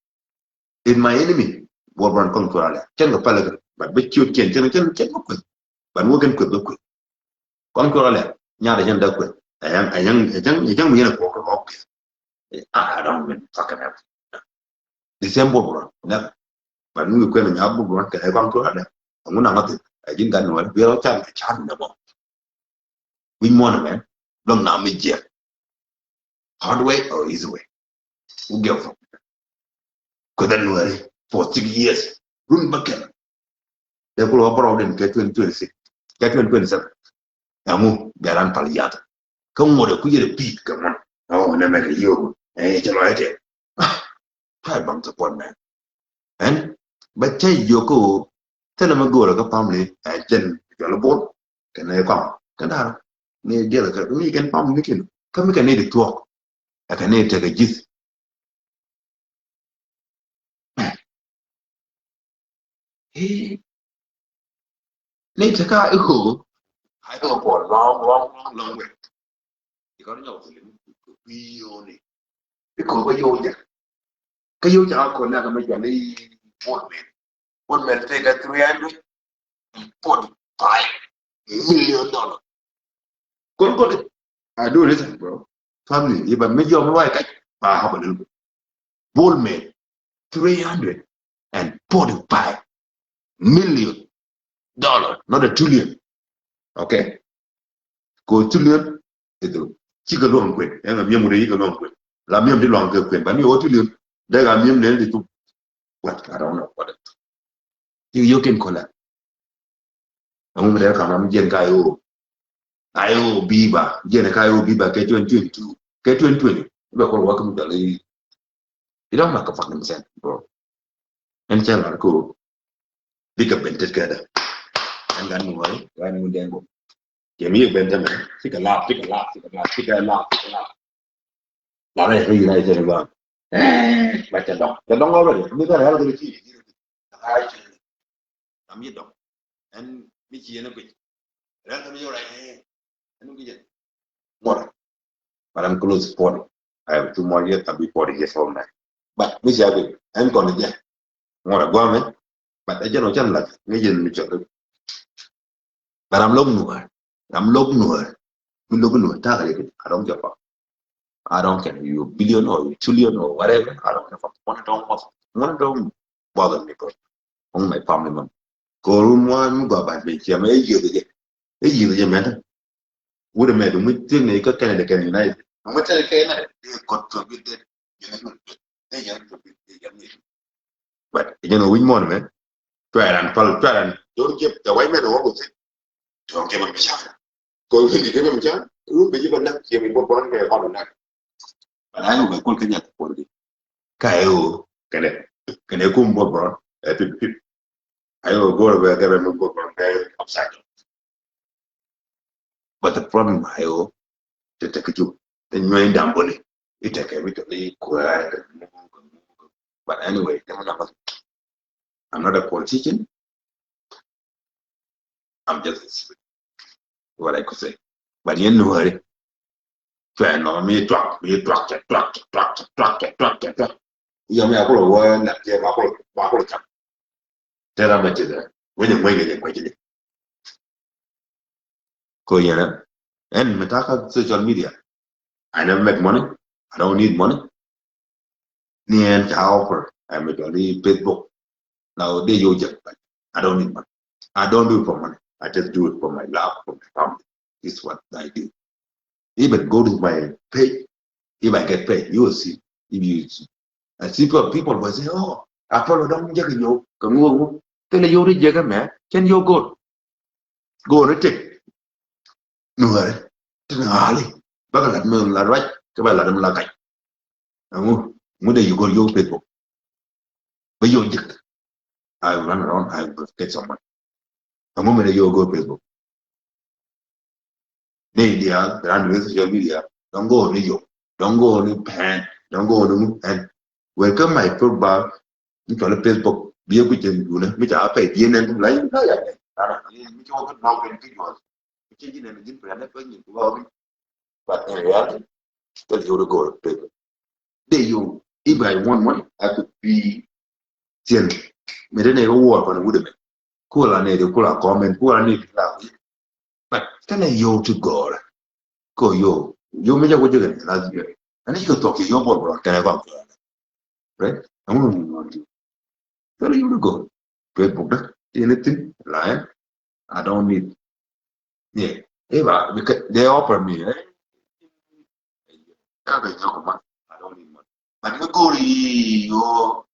In my enemy, Bol Bron kɔn kuɛl alɛ cɛn kɛ pɛlɛ kɛ. But bi ciöt cɛn cɛn cɛn cɛn kɛ kueth. But wä kɛn kueth bɛ kueth. Kɔn kuɛl alɛ nyat cɛn dɛ kueth. Ɛyɛŋ ɛyɛŋ ɛyɛŋ ɛyɛŋ mi yɛn kɔk kɛ kɔk. I don't mean fucking everything. The same Bol Bron. Never. But mi kuɛn nya Bol Bron kɛ kɔn kuɛl alɛ. Ŋun aŋa thin. Ɛ ji̱n gat ni wɛl biɛl ɔ can kɛ can nɛ bɔ. Wi̱c muɔ̱ɔ̱n ɛmɛ luäŋ na mi jiɛk. Hard way or easy way. Who give a fuck? Kueth ɛ Nuääri for six years. Run bä kɛl. Dee kul wä bärɔw den kɛ twenty twenty-six kɛ twenty twenty-seven. Ɛŋu bɛ ran pal yath. Kä ŋuɔ̱t ɛ kui̱ yɛrɛ pi̱i̱t kɛ ŋuɔ̱n. Ɛ ɣɔw nɛ mɛ kɛ yio̱o̱k ɛ cɛ lɔc ɛ tɛɛr. Try baŋ support, man. Ɛn bä cä jiök kä ɣöö thilɛ mi göörä kä family ɛ jɛn jɔl bol kɛn ɛ kɔm kɛn da̱rä ni diɛl kɛ mi kɛn family ni kɛn kä mi kɛn ni di thuɔk ɛ kɛn ni tekɛ ji̱th. Ni tekɛ i̱ ɣöö a i̱ ɣöö for long long long long way. I̱ kɔn nyɔk thil i̱ ɣöö ni i̱ kɔn bä yio̱w jɛ kä yio̱w ca kɔn nɛ kɛ mi jɔl i̱ Bol Mel. Bol Mel tekɛ three hundred and forty five million dollar. Kɔn kɔn i̱ I do this, bro. Family i̱ ba mi jɔm luay kac ba hap a little bit. Bol Mel, three hundred and forty five million dollar, not a trillion. Okay? Ko trillion itu cikɛ luɔŋ kuet. Ɛn a miɛm wut a yikɛ luɔŋ kuet. La miɛm di luɔŋ kɛ kuet ba ni o trillion. Dek a miɛm nɛ di tu. What? I don't know what it. Ti yokin kola. Aŋu mi dee kam am jiɛn ka yo. Ayo biba jiɛn ka yo biba kɛ twenty twenty two kɛ twenty twenty. Bɛ kɔn wak mi dali. It don't make a fucking sense, bro. Ɛn cɛ lar ko bikɛ ben tet kɛdɛ. Ɛn gan mi wari gan mi den ko. Kɛ mi yɛ ben tɛmɛ. Cikɛ lap, cikɛ lap, cikɛ lap, cikɛ lap, cikɛ lap. Lar ɛ ri na ɛ jɛ ni ba. Ba cɛ dɔŋ, cɛ dɔŋ already. Mi ka rɛl kɛ ni ci. Am yi dɔŋ. Ɛn mi ci yɛn a guic. Rɛl kɛ mi yɔrɛ. Ɛn mi guic. Ŋuɔrɛ. But I'm close to forty. I have two more years, I'll be forty years old now. But mi cia bi ɛn kɔn jɛ. Ŋuɔrɛ guamɛ. But ɛ jɛn ɔ can lat ŋɛ jɛn mi cɔk. But I'm lok nuɔr. I'm lok nuɔr. Mi lok nuɔr ta̱a̱ kɛ jɛ. I don't give a fuck. I don't care. You billion or you trillion or whatever. I don't give a fuck. Ŋuɔrɛ don't bother. Ŋuɔrɛ don't bother me, bro. Only my family member. Ko rum wan mi gɔaa ban ben ciɛ mɛ ɛ yiëth jɛ. Ɛ yiëth jɛ mɛn. Wut ɛmɛ du mi thiek ni kä Canada kɛn United. Mi thiek kɛ United. Ɛ kɔt kɛ bi det. Ɛ yɛn kɛ bi det. But you know which one, man? Try and pal, try and don't give the white man all the thing. Don't give him a chance. Ko wi di kɛ bi mi can rum bi ji̱ bä näk ciɛ mi bä bɔn kɛ kɔn näk. But I know bɛ kul kɛ nyat por di. Ka ɛ o kɛnɛ kɛnɛ kum bä bɔn ɛ pip pip. Ayo go̱r bɛ kɛ bɛ mi bä bɔn kɛ upside down. But the problem ayo te te kɛ ju te nyuɛ damboni. Ite kɛ mi te ni kuɛ. But anyway, I'm not a politician. I'm just what I could say. But yɛn nuɔri. Tuɛ nɔ mi tuak mi tuak cɛ tuak cɛ tuak cɛ tuak cɛ tuak cɛ tuak. Yɔ mi a kulɔ wä nap jɛ ma kulɔ ma kulɔ cam. Tera ma cɛ dɛ wä nyɛ ŋuɛnyɛ nyɛ ŋuɛnyɛ. Ko yɛn ɛn mi taka social media. I never make money. I don't need money. Ni ɛn ca offer. I make only Facebook. Now they you just I don't need money. I don't do it for money. I just do it for my love, for my family. This is what I do. Even go to my page. If I get paid, you will see. If you see. I see people, people will say, oh, I follow them. Jɛ kɛ yio̱w kɛ ŋuɔk ŋuɔk. Kɛ lɛ yio̱w ri jɛ kɛ mɛ cɛn yio̱w go̱r. Go̱r ri tek. Nuɔri ti ni ɣaali bä kɛ lat mi la ruac kɛ bä lat mi la kac. Ɛŋu ŋu dee yio̱w go̱r yio̱w Facebook. Bä yio̱w jik. I will run around, I will get some money. Ɛŋu mi dee yio̱w go̱r Facebook. Ni diaal ran ni social media. Don't go ni yio̱w. Don't go ni pɛn. Don't go ni ŋu pɛn. Wek kä my Facebook, mi cɔl i̱ Facebook, bi ɛ kui̱c cɛ yunɛ mi ca pɛy bi ɛ nɛn la in la ya nɛn. Ara mi cɛ wä kä nɔŋ kɛn kä juɔl. Mi cɛ ji̱ nɛn ji̱n pɛn ɛ pɛn nyin ku ɣɔk. But in reality, tɛl yio̱w di go̱o̱r Facebook. Dee yio̱w, if I want money, I could be thiɛn. Mi dee nɛ kɛ wuɔɔr kɔn wut ɛmɛ. Kula nɛ di kula comment, kula nɛ di la. But kɛnɛ yio̱w ti gɔɔrɛ. Ko yio̱w. Yio̱w mi jɛ wä jɛ kɛnɛ last year. Ɛn i̱ kɛ thuɔk kɛ yio̱w bɔl bɔl kɛnɛ kɔn. Right? Ɛŋu ni ŋuɔn ti. Kɛnɛ yio̱w ti gɔɔrɛ. Facebook da. Ti ni thin. Lion. I don't need. Yeah. Eba, because they offer me, eh? Ka bɛ nyɔk ma. I don't need money. But mi go̱o̱r yi yio̱w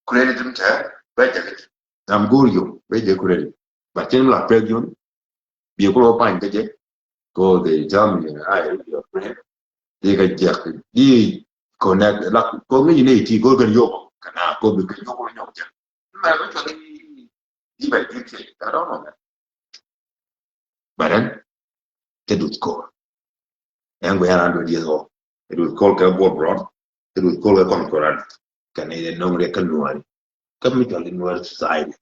credit mi tɛ bɛ jɛ kɛ. Ram go̱o̱r yio̱w bɛ jɛ credit. But cin la pek yio̱w. Bi kulo pany kɛ jɛ. Ko they tell me, I your friend. Di kɛ jɛ di connect la ko ŋi̱ ni ti go̱o̱r kɛn yio̱w. Kana ko bi kɛ nyɔk nyɔk jɛ. Mɛ mɛ cɔl i, i bɛ jɛ kɛ, I don't know that. But then, te duth kor. Ɛn guɛ yan an duth yeth ɔ. Te duth kor kɛ buɔt brɔt. Te duth kor kɛ kɔn koran. Kɛ ni de nɔŋ de kɛ nuari. Kɛ mi cɔl i nuari society.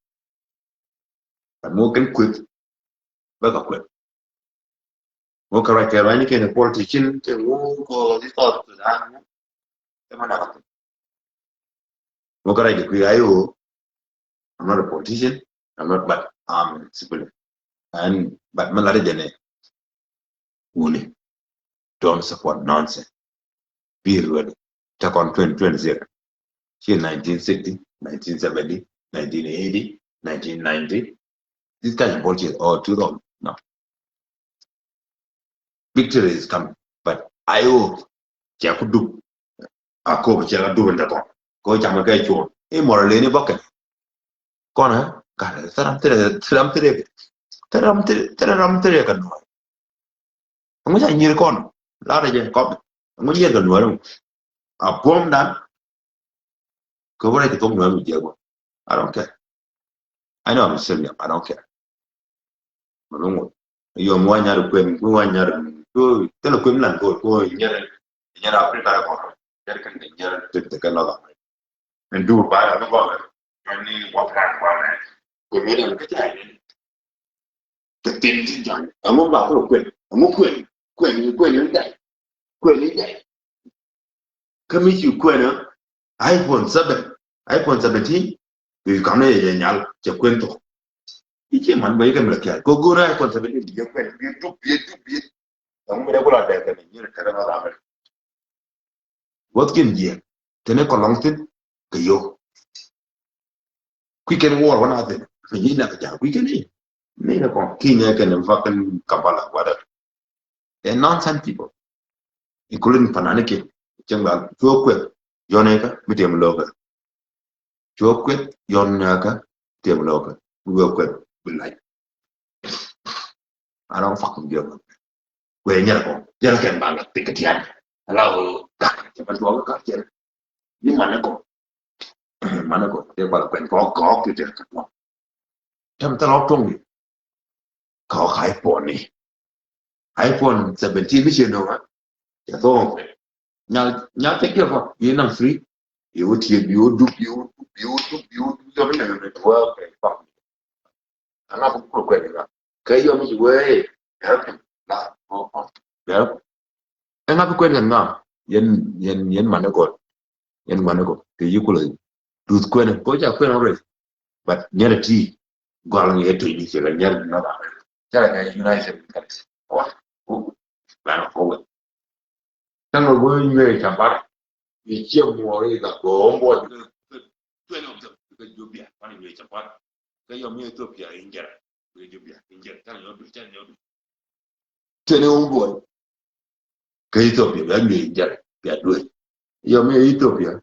But mo kɛn kueth. Bɛ ka kueth. Mo kɛ ruac kɛ ruac ni kɛn politician. Kɛ mo ko di South Sudan. Kɛ ma na ka kueth. Mo kɛ ruac kɛ kueth ayo. I'm not a politician. I'm not, but I'm a civilian. And, but mi lat jɛ nɛ. Wuni. Don't support nonsense. Be ready. Take on twenty twenty-six. Ci nineteen sixty, nineteen seventy, nineteen eighty, nineteen ninety. This kind of bullshit all too long. No. Victory is coming. But I hope cɛ ku dup. A kop cɛ ka dup in the kɔn. Ko cam kɛ cuɔn. I mɔr leni bɔkɛ. Kɔn ɛ ka thɛram thɛrɛ thɛram thɛrɛ thɛram thɛrɛ thɛrɛ ram thɛrɛ ka nuɔr. Ŋu ca nyir kɔn la rɛ jɛ kɔp. Ŋu nyir ka nuɔr. A buɔm dan. Kɛ wurɛ kɛ thok nuɔr mi jɛ bɔ. I don't care. I know I'm still young. I don't care. Mɛ mi ŋut. Yom wa nyar kuen, mi wa nyar. Ko tɛlɛ kuen lan ko ko nyar. Nyar Africa la ko. Nyar kan nyar tɛk tɛk la. And do ba la ko. Ni wa plan wa mɛ. Ko mi dan ka ta. Kɛ tin ti jɔn. Ɛŋu ba ko kuen. Ɛŋu kuen. Kuen, kuen ni dai. Kuen ni dai. Kä mi ci kuen ɛ iPhone seven, iPhone seventeen. Bi kam ni yɛ nyal cɛ kuen thok. Ice man bä yikɛ mi lɛ kial ko go̱o̱r iPhone seventeen bi yɛ kuen bi dup bi dup bi. Ɛŋu mi dɛ kula dɛ kɛ ni nyir kɛ dɛ ma la mɛ. Wuɔth kiɛn jiɛɛk teni kɔlɔŋ thin kɛ yo̱o̱k. Kui̱ kɛn wuɔr wä na thin kɛ nyic na kɛ ja̱a̱k kui̱ kɛn i̱. Ni kɛ kɔn ki̱n ɛ kɛn in fucking Kampala whatever. They're nonsense people. Including panani kiɛn cieŋ ba cuɔ kueth yɔn ɛ kä mi tiɛm lo̱o̱kɛ. Cuɔ kueth yɔn ɛ kä tiɛm lo̱o̱kɛ. Mi wee kueth bi lac. I don't fucking give a. Kuɛ nyɛrɛ kɔ nyɛrɛ kɛn ba la pik kɛ tian. Ala o gak cɛ ban tuɔk gak cɛ. Ni manɛ kɔ. Manɛ kɔ tɛ bala kuɛn kɔ kɔ ki tɛ kɛ tuɔk. Tɛm tɛ lɔk tuɔk ni. Kɔ ka iPhone ni. iPhone seventeen ni cɛ nɔ wa. Cɛ thɔ. Nyal nyal tɛ kɛ fɔ bi nam free. Bi wä tiɛ bi wä dup bi wä dup bi wä dup bi wä dup. Jɔ bi nɛ nɛ tuwa kɛ fɔ. Aŋa bi kul kuɛn ŋa kɛ yɔm i̱ wee. Yɛrɛ la ɔ ɔ yɛrɛ. Ɛŋa bi kuɛn ŋa yɛn yɛn yɛn manɛ gɔl. Yɛn manɛ gɔl kɛ yi kulɛ. Duth kuɛn ko ca kuɛn ɔrɛ. But nyɛrɛ ti gɔl ŋa yɛ tuny ni cɛ la nyɛrɛ bi nɔk amɛ. Cɛ la kɛ United States wa. Ku bɛn ɔ kowɛ. Tɛŋɛ wee nyuɛ ca bar. I̱ ciɛ muɔɔri ka go̱o̱m buɔt. Twenty of them kɛ Ethiopia, one in Ethiopia. Kɛ yɔm i̱ Ethiopia in jɛrɛ kɛ Ethiopia in jɛrɛ tɛŋɛ yɔm duc tɛŋɛ yɔm duc. Twenty of them kɛ Ethiopia bia nyuɛ in jɛrɛ bia duec. Yɔm i̱ Ethiopia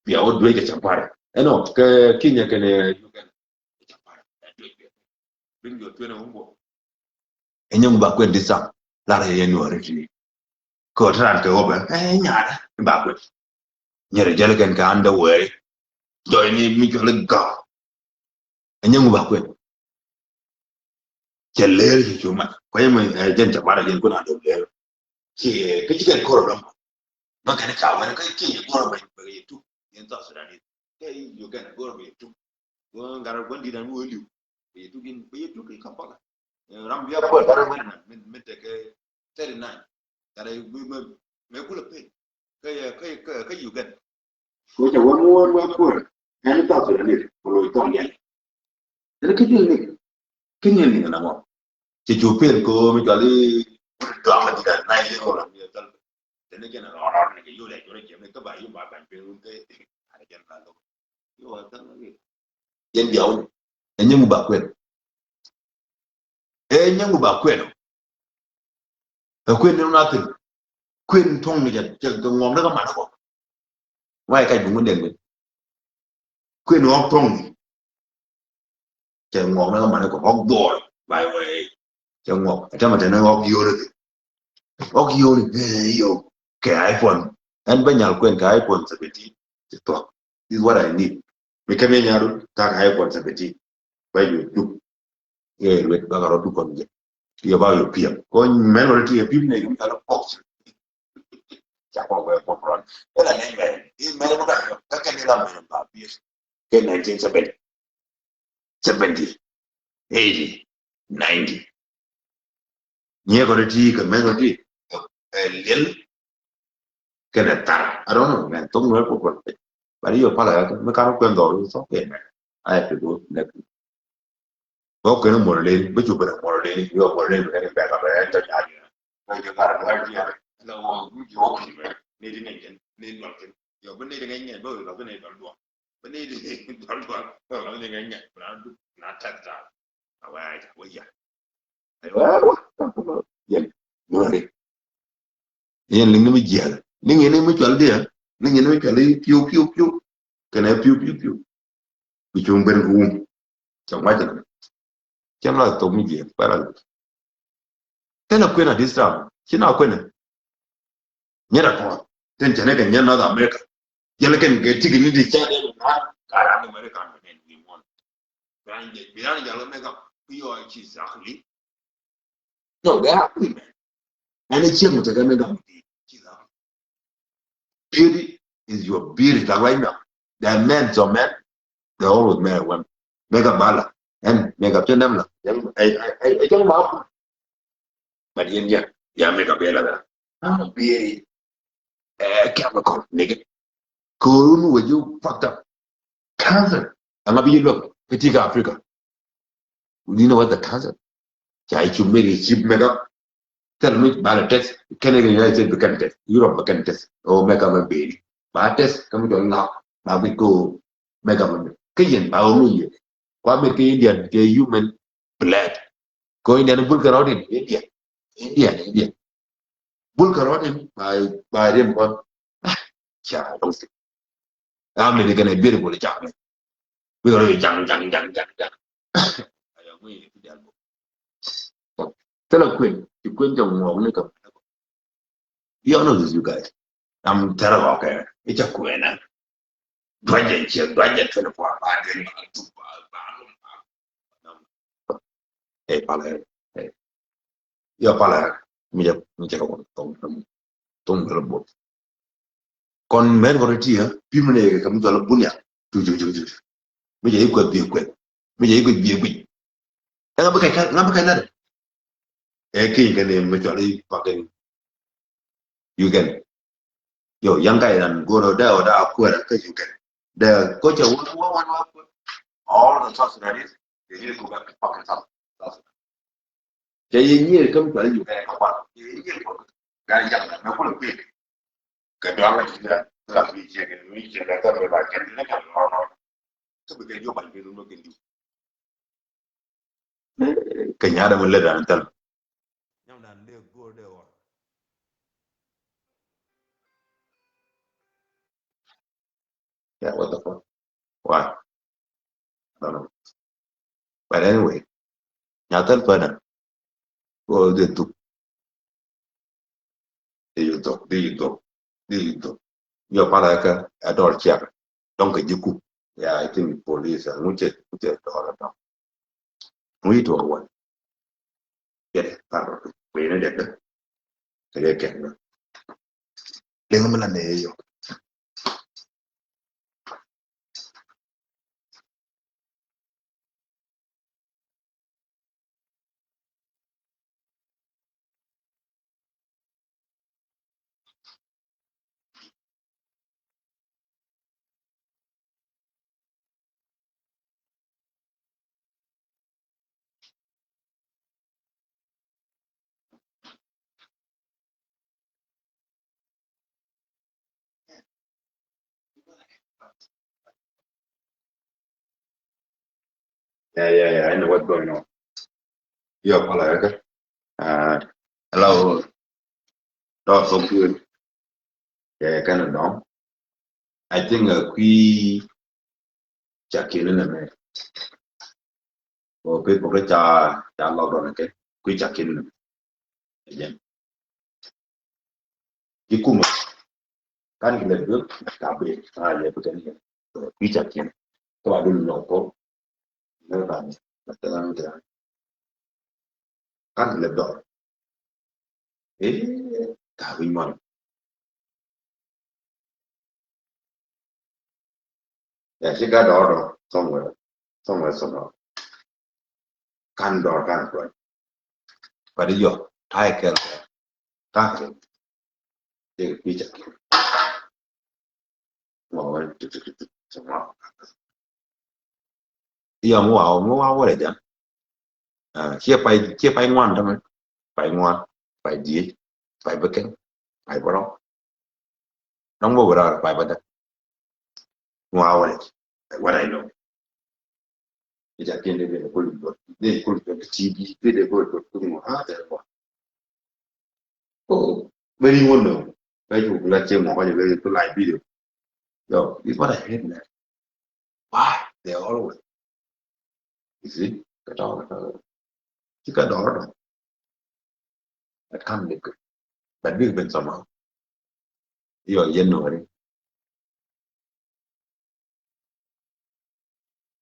bia wä duec kɛ Champara. Ɛnɔ kɛ Kenya kɛnɛ Uganda. Champara bia duec bia. Bin jɔ twenty of them. Ɛ nyɛ ŋu ba kuɛn di sam lar yɛ yɛ nuɔri ti. Kɛ ɣöö te raan kɛ ɣöö bɛ ɛ nyaatɛ in ba kuɛn. Nyɛrɛ jäl kɛn kɛ an dee wee jɔɔy ni mi cɔl i̱ gak. Ɛ nyɛ ŋu ba kuɛn. Cɛ leer ci cu mat kuɛn mɛ ɛ jɛn cɛ mat ɛ jɛn kun an dee leer. Ci kä ci kɛn kɔr dɔm. Bä kɛn ka wɛn kä ci yɛ gɔr bɛ bɛ yɛ tuk yɛn South Sudan in. Kɛ Uganda gɔr bɛ yɛ tuk. Gɔr ŋa̱r gua̱n di̱t an wä liw. Bɛ yɛ tuk in bɛ yɛ tuk in Kampala. Ram bia kuɛn gat rɛ wɛn na min tekɛ thirty nine. Gat rɛ mɛ kulɛ pay. Kä kä kä Uganda. Ko ca wä muɔ̱ɔ̱n wä kuɛn ɛn tɔth rɛ ni ko loc tɔn yɛn. Ɛn kä jil ni kä nyɛn ni na mɔ. Cɛ cu pay ko mi cɔl i̱ duaŋ la di̱t an na i̱ ro ram yɛ thal. Tɛn ni jɛn rɔɔn rɔɔn ni kɛ yol ɛ jɔrɛ jɛm ni kä ba yum ba ban pay run kä. Ara jɛn ba lo. Yɛn biaw ni ɛ nyɛ ŋu ba kuɛn. Ɛ nyɛ ŋu ba kuɛn. Ɛ kuɛn ni nothing. Kuɛn tuɔŋ ni jɛ jɛ ŋuɔm ni kä man kɔ. Wa ɛ kac bi ŋun dɛn ni kuɛn ɣɔk tuɔŋ ni. Cɛ ŋuɔk ni kä man kɔ ɣɔk dhuɔl ba ɛ wee. Cɛ ŋuɔk ɛ tɛmɛ tɛn ni ɣɔk yio̱o̱ni. Ɣɔk yio̱o̱ni ɛ yio̱o̱ kɛ iPhone. Ɛn bä nyal kuɛn kɛ iPhone seventeen. Cɛ thuɔk. This is what I need. Mi kɛ mi nyaaru, tak high point seventeen. Ba yu duk. Ɛ, luet ba ka rɔ duk kɔn jɛ. Yɛ ba yu piɛm. Kɔn mɛn rɔ ti yɛ piɛm nɛ, yɛ mi kala box. Ca kɔn wɛ kɔn rɔ. Ɛ la nɛ mɛn. Ɛ mɛn rɔ ka, ka kɛ ni la mɛn ba biɛ. Kɛ nineteen seventy. Seventy. Eighty. Ninety. Nyɛ kɔn ti kɛ mɛn rɔ ti. Ɛ, liɛl. Kɛnɛ thar. I don't know, man. Thok nuɛr kukun. But yɔ pala ya, mi kan kuɛn dhɔr, it's okay, man. I have to go next. Bä kɛn mɔlɔlin, bä cu bɛ mɔlɔlin, yɔ mɔlɔlin bɛ kɛn bɛ ka bɛ ɛn tɔ nyal yɛ. Bɛ kɛ kar nuɛr jiɛ. La wɔ gu jɔ ki mɛ. Ni di ŋɛn jɛn, ni nuɛr kɛn. Yɔ bä ni di ŋɛn jɛn, bä wä ka bä ni dɔl duɔ. Bä ni di dɔl duɔ, bä ka bä ni ŋɛn jɛn. Bä na du, na tɛk ta. A wɛ ai ta, wä ya. Ai wɛ, wä. Yɛn, nuɛri. Yɛn liŋ ni mi jiɛl. Liŋ yɛn ni mi cual diɛ. Liŋ yɛn ni mi cual i̱ piu, piu, piu. Kɛnɛ piu, piu, piu. Bi cuŋ ben rum. Cɛ ŋuac ni. Cɛ la thok mi jiɛl. Bɛ la. Tɛn a kuɛn a this time. Ci na kuɛn a. Nyɛ da kɔn. Tɛn cɛ ni kɛ nyɛ North America. Yɛl kɛn kɛ tiki ni di cɛ dee bi ŋuan. Ka ran ni America ni mɛn ni mɔn. Bi ran jɛ, bi ran jɛ lɔ mɛ ka. Bi yɔ ci sakli. No, they are women. And it's him to come in. Beauty is your beauty. Like right now, there are men, some men, they always marry women. Make a bala and make a tendem la. I, I, I, I tell them how. But in here, yeah, make a bela that. Ah, beauty, uh, chemical, nigga. Kurun, were you fucked up? Cancer. Anga bi luak kä ti kä Africa. You know what the cancer? Ca i̱ cu meri i̱ cip mega. Thil mi ba la test. Kɛn i̱ United bi kɛn test. Europe bi kɛn test. O mega mɛ beri. Ba test kä mi jɔl ŋak. Ba bi ko mega mɛ. Kä yɛn ba o mi yɛ. Kua mi kɛ Indian kɛ human blood. Ko Indian bul kɛ rɔɔdin Indian. Indian, Indian. Bul kɛ rɔɔdin ba, ba riɛm kɔn. Ah, ca lɔŋ si. Ram ni kɛn a beautiful jaŋ. Bi kɛ rɔ jaŋ, jaŋ, jaŋ, jaŋ, jaŋ. Ayɔ ŋui ni ti dial bo. Thilɛ kuën, ti kuën jɛ ŋuɔk ni kɛ. Be honest with you guys. I'm thɛrɛ kɔkɛ. I̱ ca kuën a. Duac jɛ ciɛ, duac jɛ twenty-four hour, ba den ba tuk ba, ba lum ba. Ɛ palɛ, ɛ. Yɔ palɛ, mi jɛ, mi jɛ kɛ wä tɔŋ, tɔŋ, tɔŋ bɛlɛ bot. Kɔn mɛn kɔn ti ya, pi mi ne kɛ mi jɔlɛ bunya. Ju, ju, ju, ju. Mi jɛ ikwɛ bi kwɛ. Mi jɛ ikwɛ bi kwɛ. Ɛ ŋa bi kɛ, ŋa bi kɛ lɛ. Ɛ ki kɛ ne mi jɔlɛ ikwɛ. You can. Yo, young guy, and go to there or that, where, because you can. The coach, what, what, what, what, what? All the South Sudanese, they need to go back to fucking South, South Sudan. Cɛ yɛ nyier kä mi cuali Uganda kä kuan. Yɛ nyier kɔ. Gaa yaŋ na mɛ kulɛ kui̱. Kɛ dɔaŋ la ci la la kui̱ ciɛ kɛ mi ciɛ la kä rɔ la kɛ ni kɛ lɔ rɔ. Kä bi kɛ jɔ ban bi run kɛ liu. Kɛ nyaadɛ mi lɛ dan thɛl. Nyam dan dee go̱o̱r dee wä. Yeah, what the fuck? Why? I don't know. But anyway, nya thɛl pänä. Ko dee thuk. Dee yi thuk, dee yi thuk, dee yi thuk. Yɔ palä kä a dɔr ciak. Dɔŋ kɛ jiku. Yeah, I think police, uh, ŋucɛ, ŋucɛ dɔr a dɔŋ. Ŋucɛ tuɔk wan. Yɛ dee par. Kuɛ ni dee dee. Kɛ dee kɛn dee. Dee ŋa mi la nɛ yɔ. Yeah, yeah, yeah, I know what's going on. Yɔ palä kä. Ah, hello. Dɔɔr thok tueŋ. Kɛ kɛn dɔ̱ŋ. I think, uh, kui̱ ca kiɛn ni nɛmɛ. Kɛ pek kɛ ca, ca lɔk dɔn kɛ kui̱ ca kiɛn ni nɛmɛ. Again. Ji̱ kumɛ. Kan kɛ lɛ duek ka ben. Ah, lɛ bi kɛn kɛ. Kui̱ ca kiɛn. Kä ba dul nɔk kɔ. Nɛ ba ni. Ba tɛ ram tɛ ram. Kan lɛ dɔr. Ee, ka wi̱ny mɔn. Ya, ci ka dɔr dɔr. Somewhere. Somewhere, somewhere. Kan dɔr, kan kuɔn. But yɔ, ta̱a̱ kɛl. Ta̱a̱ kɛl. Dek picha. Ŋɔ wä tuk tuk tuk tuk. Ŋɔ. Yɔ, ŋɔ wa, ŋɔ wa wä rɛ jam. Ah, cie pay, cie pay ŋuan tamɛ. Pay ŋuan, pay diec, pay bäkɛl, pay bärɔw. Dɔ̱ŋ bä wä rɛ pay bädäk. Ŋɔ wa wä rɛ. What I know. I̱ ca kiɛn dee bɛ kul bot, dee kul bot T V, dee dee kul bot kul ŋɔ, ah, tɛ bɔ. Oh, very wonder. Bɛ ju la cɛ mɔ kɔ jɛ bɛ kul live video. Yo, it's what I hate, man. Why? They always. You see? Kɛ tɔ̱, kɛ tɔ̱. Ci kɛ dɔr dɔr. That can't be good. But big ben somehow. Yo, yɛn nɔri.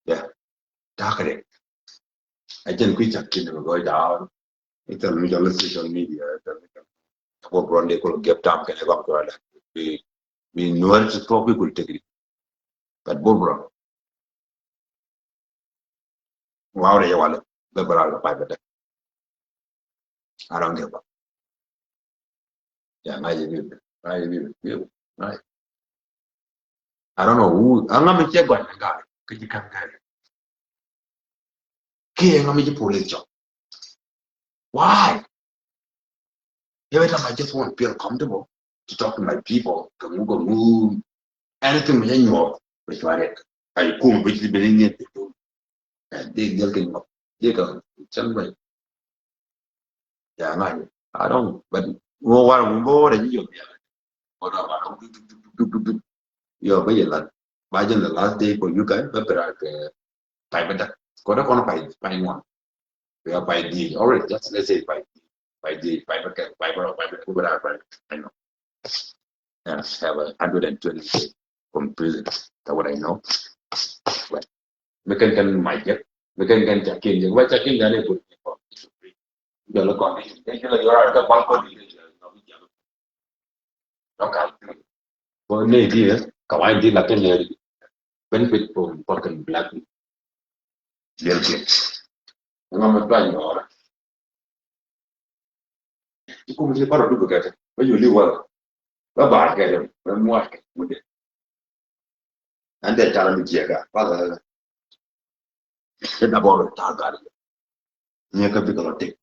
Yeah. Ta̱a̱ kɛ dɛ. A jɛn kui̱ ca kiɛn mɛ gɔy da̱a̱. I̱ thil mi jɔl social media, i̱ thil mi jɔl. Kɔ bron de kul gɛp tam kɛn ɛ gɔm kɔ la. Bi, bi nuɔr ci tuɔk bi kul tekri. But bor bron. Wow, de yɛ walɛ. Bɛ bɛ ral kɛ pay bɛ dɛ. I don't give up. Yeah, ŋa̱c i̱ bi̱i̱, ŋa̱c i̱ bi̱i̱, bi̱i̱, ŋa̱c. I don't know who. Aŋa mi cɛ gɔny ni gal kä ji̱ ka̱n kɛl. Kiɛ aŋa mi ji̱ police cɔk. Why? Every time I just want to feel comfortable to talk to my people. Kɛ ŋu kɛ ŋu. Anything mi jɛ nyuɔk mi cuarɛ. Ay kum bi ji̱ bi ni ŋi̱et. Ɛ, dee diɛl kɛ nyuɔk. Dee kɛ cɛn bɛ. Ya ŋa̱c. I don't, but ŋuɔ war ŋuɔ bä wä rɛ ji̱ yom ya. Ŋuɔ dɔ̱ ba dɔ̱ŋ duk duk duk duk duk duk. Yo, bä yɛ lat. Ba jɛn the last day for you guys, bä pɛr a kɛ pay bä dak. Kɔ dee kɔn pay, pay ŋuan. We are pay di. Already, just let's say pay di. Pay di, pay bä kɛ, pay bä, pay bä, pay bä, pay bä. I know. And have a hundred and twenty K completely. That's what I know. But mi kɛn kɛn ma jek, mi kɛn kɛn ca kiɛn jek, ba ca kiɛn jek ni bur. Jɔl kɔn ni jɔl jɔl a kɛ bal kɔn ni jɔl. Dɔk ka ni di ka wany di la kɛn ni benefit from fucking black people. Jɛl kiɛn. Ŋa ma tuany nɔɔrɛ. Ci kum ci parɔ duku kɛtɛ bä yuli wal bä baar kɛtɛ bä muac kɛ mudɛ. An dee tara mi jiɛka pala. Kɛ dabɔr ta gari. Nyɛ ka bikɛ lɔ tik.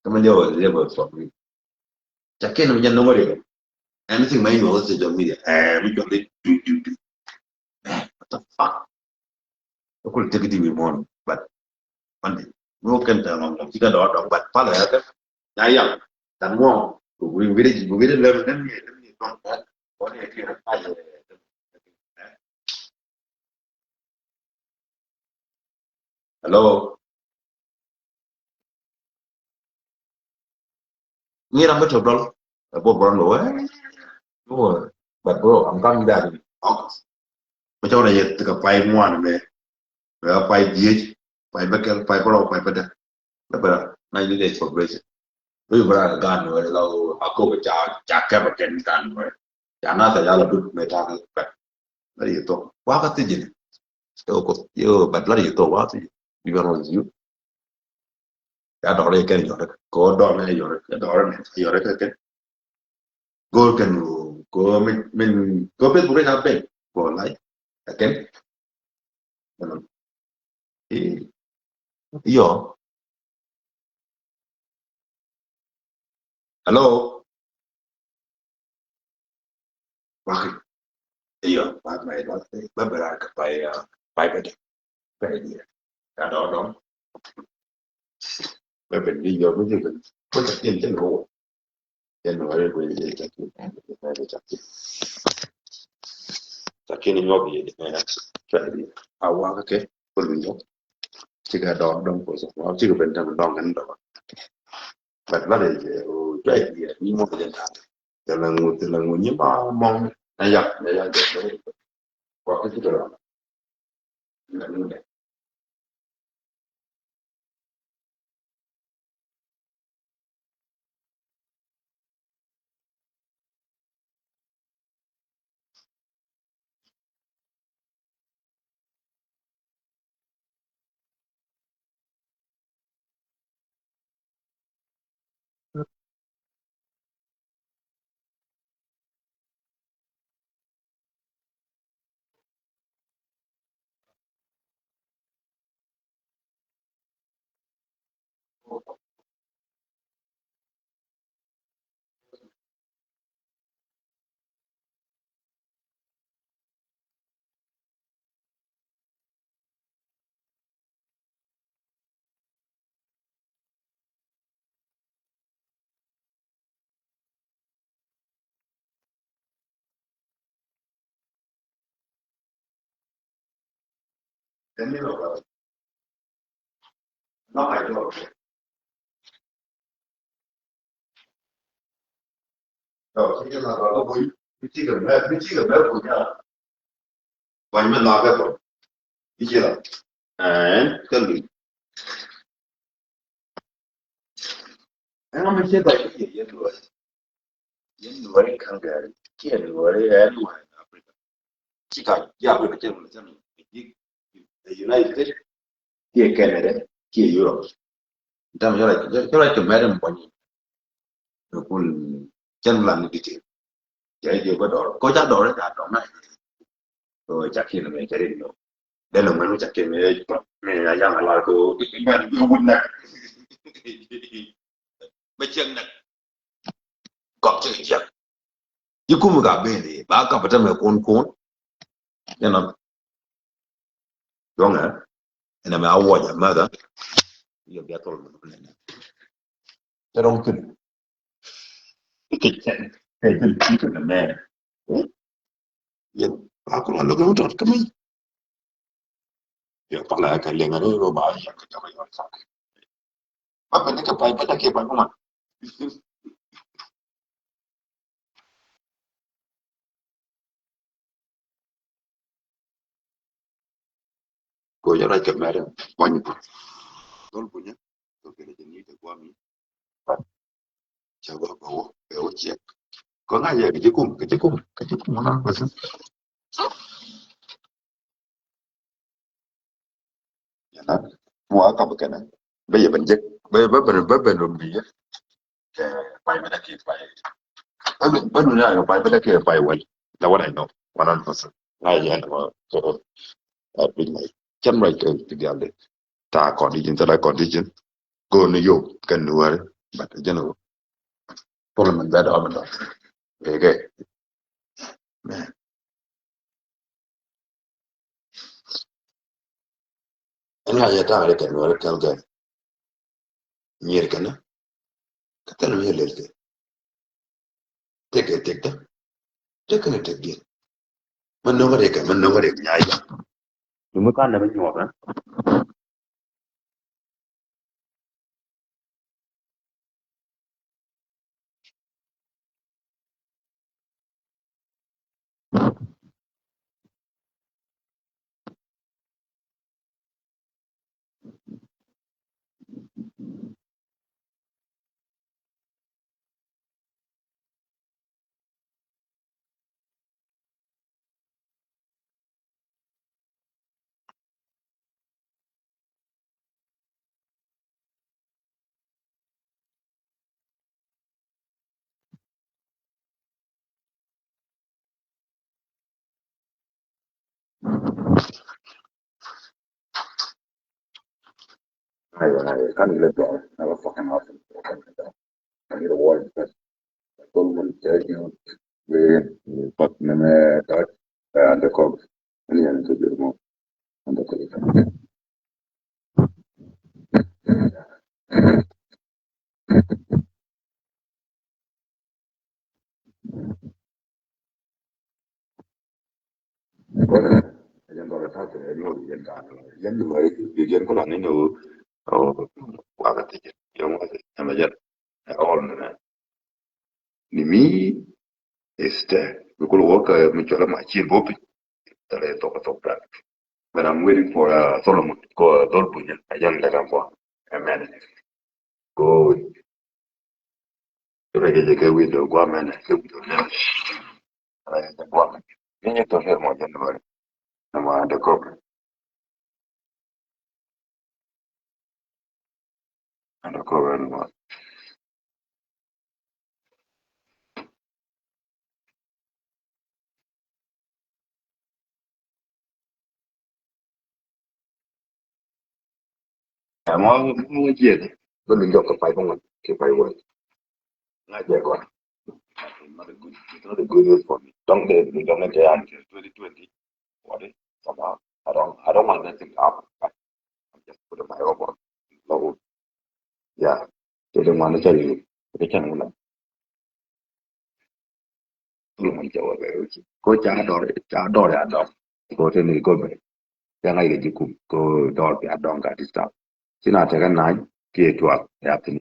Kɛ mi liɛw liɛw bä sɔk mi. Ca kɛn mi jɛ noŋ riɛk. Anything ma inyuɔth social media. Ɛɛ mi jɔli du du du. Ɛɛ, what the fuck? Kul tek di wi muɔn, but mandi. Ŋu kɛn tɛ ŋɔŋ ŋɔŋ ci kɛ dɔɔr dɔŋ, but palɛ ya kɛ. Ya yal. Tan ŋɔŋ. Wi wi ri wi ri lɛm lɛm ni lɛm ni dɔŋ. What do you feel? Hello. Ŋi̱i̱c ram bä tɔp dɔl. Ɛ bok bä ram lɔ wee. But bro, I'm coming back in August. Bä cɔk rɛ yɛ thikɛ pay ŋuan mɛ. Bɛ pay diec, pay bä kɛl, pay bä rɔw, pay bä dɛ. Bɛ bɛ ninety days probation. Bä yu bä ram gan wee lɔ a kok ca ca kɛp a kɛn gan wee. Ca na thɛ yal a dut mɛ ta kɛ pɛt. Lari yɛ thok. Wa ka thijin. Yo ko yo, but lari yɛ thok wa thijin. Bi bɛ rɔ yu. Ya dɔgɔrɛ kɛn yɔrɛ kɛ, kɛ dɔgɔrɛ ni yɔrɛ kɛ, yɔrɛ kɛ kɛ. Go̱o̱r kɛn kɛ min min kɛ Facebook rɛ ca ben kɛ lai kɛ kɛn. Iyo. Hello. Waki. Iyo, ba ma ilo te ba bera ka pay, ah, pay bede. Pay dia. Ya dɔdɔ. Bɛ ben ni yɔ mi jɛ ben. Ko ta tin tin ro. Yɛn ni wari ko yɛ jɛ jɛ ki. Yɛ jɛ jɛ ki. Lakini nyɔk yɛ di mɛ. Pay dia. A wa ka kɛ. Ko lu nyɔk. Cikɛ dɔɔr dɔŋ ko sɔ. Cikɛ ben tɛm dɔŋ kɛn dɔŋ. But ba de jɛ o jɛ jɛ ni mɔ jɛ ta. Jɛ la ŋut, jɛ la ŋut ni ma mɔŋ. Na yak, na yak jɛ. Kua kä ci tɔrɔ. Ɛn kä lui. Ɛn ɣä mi ci gɔc i̱ yɛ yɛn luɔri. Yɛn luɔri Calgary kiɛ luɔri ɛn luɔri Africa. Ci ka ji̱ Africa cɛ wun cɛ mi ji̱ United States kiɛ Canada kiɛ Europe. Dam cɛ rɔc cɛ rɔc kɛ mɛr in buɔny. Kul cɛn lan ni detail. Cɛ jɛ bä dɔr ko ca dɔr ca dɔr na. Ko ca kin mɛ cɛ rin no. Dɛn mɛ ca kin mɛ mɛ ya ya la ko mɛ wun na. Mɛ cɛ na. Kɔk cɛ cɛ. Ji̱ kum ka ben ba ka bä tämɛ kun kun. Yɛn a. Yɔŋɛ ɛn ɛmɛ a wuɔc a mäthä. Yɛ bia thol mɛ nɛ. Cɛ rɔŋ thin. Kɛ cɛn kɛ cɛn thin thin nɛ mɛ. Yɛ a kulɔ lo̱k yɛ wä tɔt kä mi. Yɛ pala kɛ liŋ a ni rɔ ba yɛ kɛ jɔk yɛ wä tɔt. Ba bɛ ni kɛ pay bɛ dɛ kɛ pay kuma. Ko jɛ rɔc kɛ mɛrɛ buɔny. Dhol bunyä. Ko kɛ rɛ jɛ ni te guami. Ca gua bɛ wä bɛ wä ciɛk. Ko ŋa yɛ kɛ jikum kɛ jikum kɛ jikum ŋa bɛ sɛ. Yɛn a mua kap kɛnɛ bɛ yɛ ben jek bɛ bɛ ben bɛ ben rum bi yɛ. Kɛ pay bɛ dɛ kɛ pay bɛ nu na pay bɛ dɛ kɛ pay wal. That one I know one hundred percent. Ŋa yɛn a ma kɛ a bi na cɛn right kɛ ti dial de. Ta condition ta la condition. Go ni yo kɛ nuwari but jɛn o. Problem bɛ dɔɔni dɔɔni. Ege. Ɛn ŋa yɛ ta̱a̱ rɛ kɛ nuɔrɛ kɛl gɛn. Nyier kɛnɛ. Kä thɛl mi yɛ lel kɛ. Tëk kɛ tëk tä. Tëk kɛnɛ tëk diɛn. Mɛ no̱ŋ rɛ kɛ mɛ no̱ŋ rɛ nyay. Duŋ mi kan nɛ mi nyuɔk ɛ. Aywa, aywa, kan gilɛ dɔɔr na bä fucking awesome. Kan gilɛ wall because I told him tell you we fuck name that and the cogs. And he had to be more and the cogs. Kɔnɛ ɛ jɛn dɔrɛ ta̱a̱ kɛ nyuɔth yɛn ka̱n yɛn ni mɛ yɛn kɔn ani ni o o wakɛ ti jɛ yɛn wa ti ɛmɛ jɛn ɛ ɔl ni nɛ ni mi ɛ stɛ bi kul wä kɛ mi cɔlɛ ma ci bɔ piny. Thilɛ thok thok dan. But I'm waiting for, uh, Solomon. Ko, uh, Dhol Bunya. A jɛn lɛ kan kua. Amen. Ko. Kɛ kɛ jɛ kɛ wi̱i̱ dɔ̱ guamɛnɛ kɛ wi̱i̱ dɔ̱ lɛl. Ala jɛ guamɛ. Ni nyɛ tɔ̱ lɛl mɔ jɛ ni bari. Ni ma de kɔp. Ala kɔp ɛn ma. Ɛmɔ mɔ jiɛn bä lu jɔk kɛ pay bä ŋuan kɛ pay wä. Ŋa jɛ gɔn. It's not a good, it's not a good news for me. Dɔŋ dɛ, dɔŋ dɛ jɛ an kɛ twenty twenty. What is? Somehow, I don't, I don't want that thing to happen. But I'm just putting my hope on. Lɔw. Yeah. Kɛ dee ŋuan cä yɛ kɛ cä ŋuan. Luŋ cɛ wä bɛ wä ci ko ca dɔr, ca dɔr ya dɔr. Ko te ni ko bɛ. Ca ŋa̱c kɛ ji̱ kum ko dɔr ya dɔŋ ka disturb. Ci na tekɛ nany kiɛ tuak ya thin.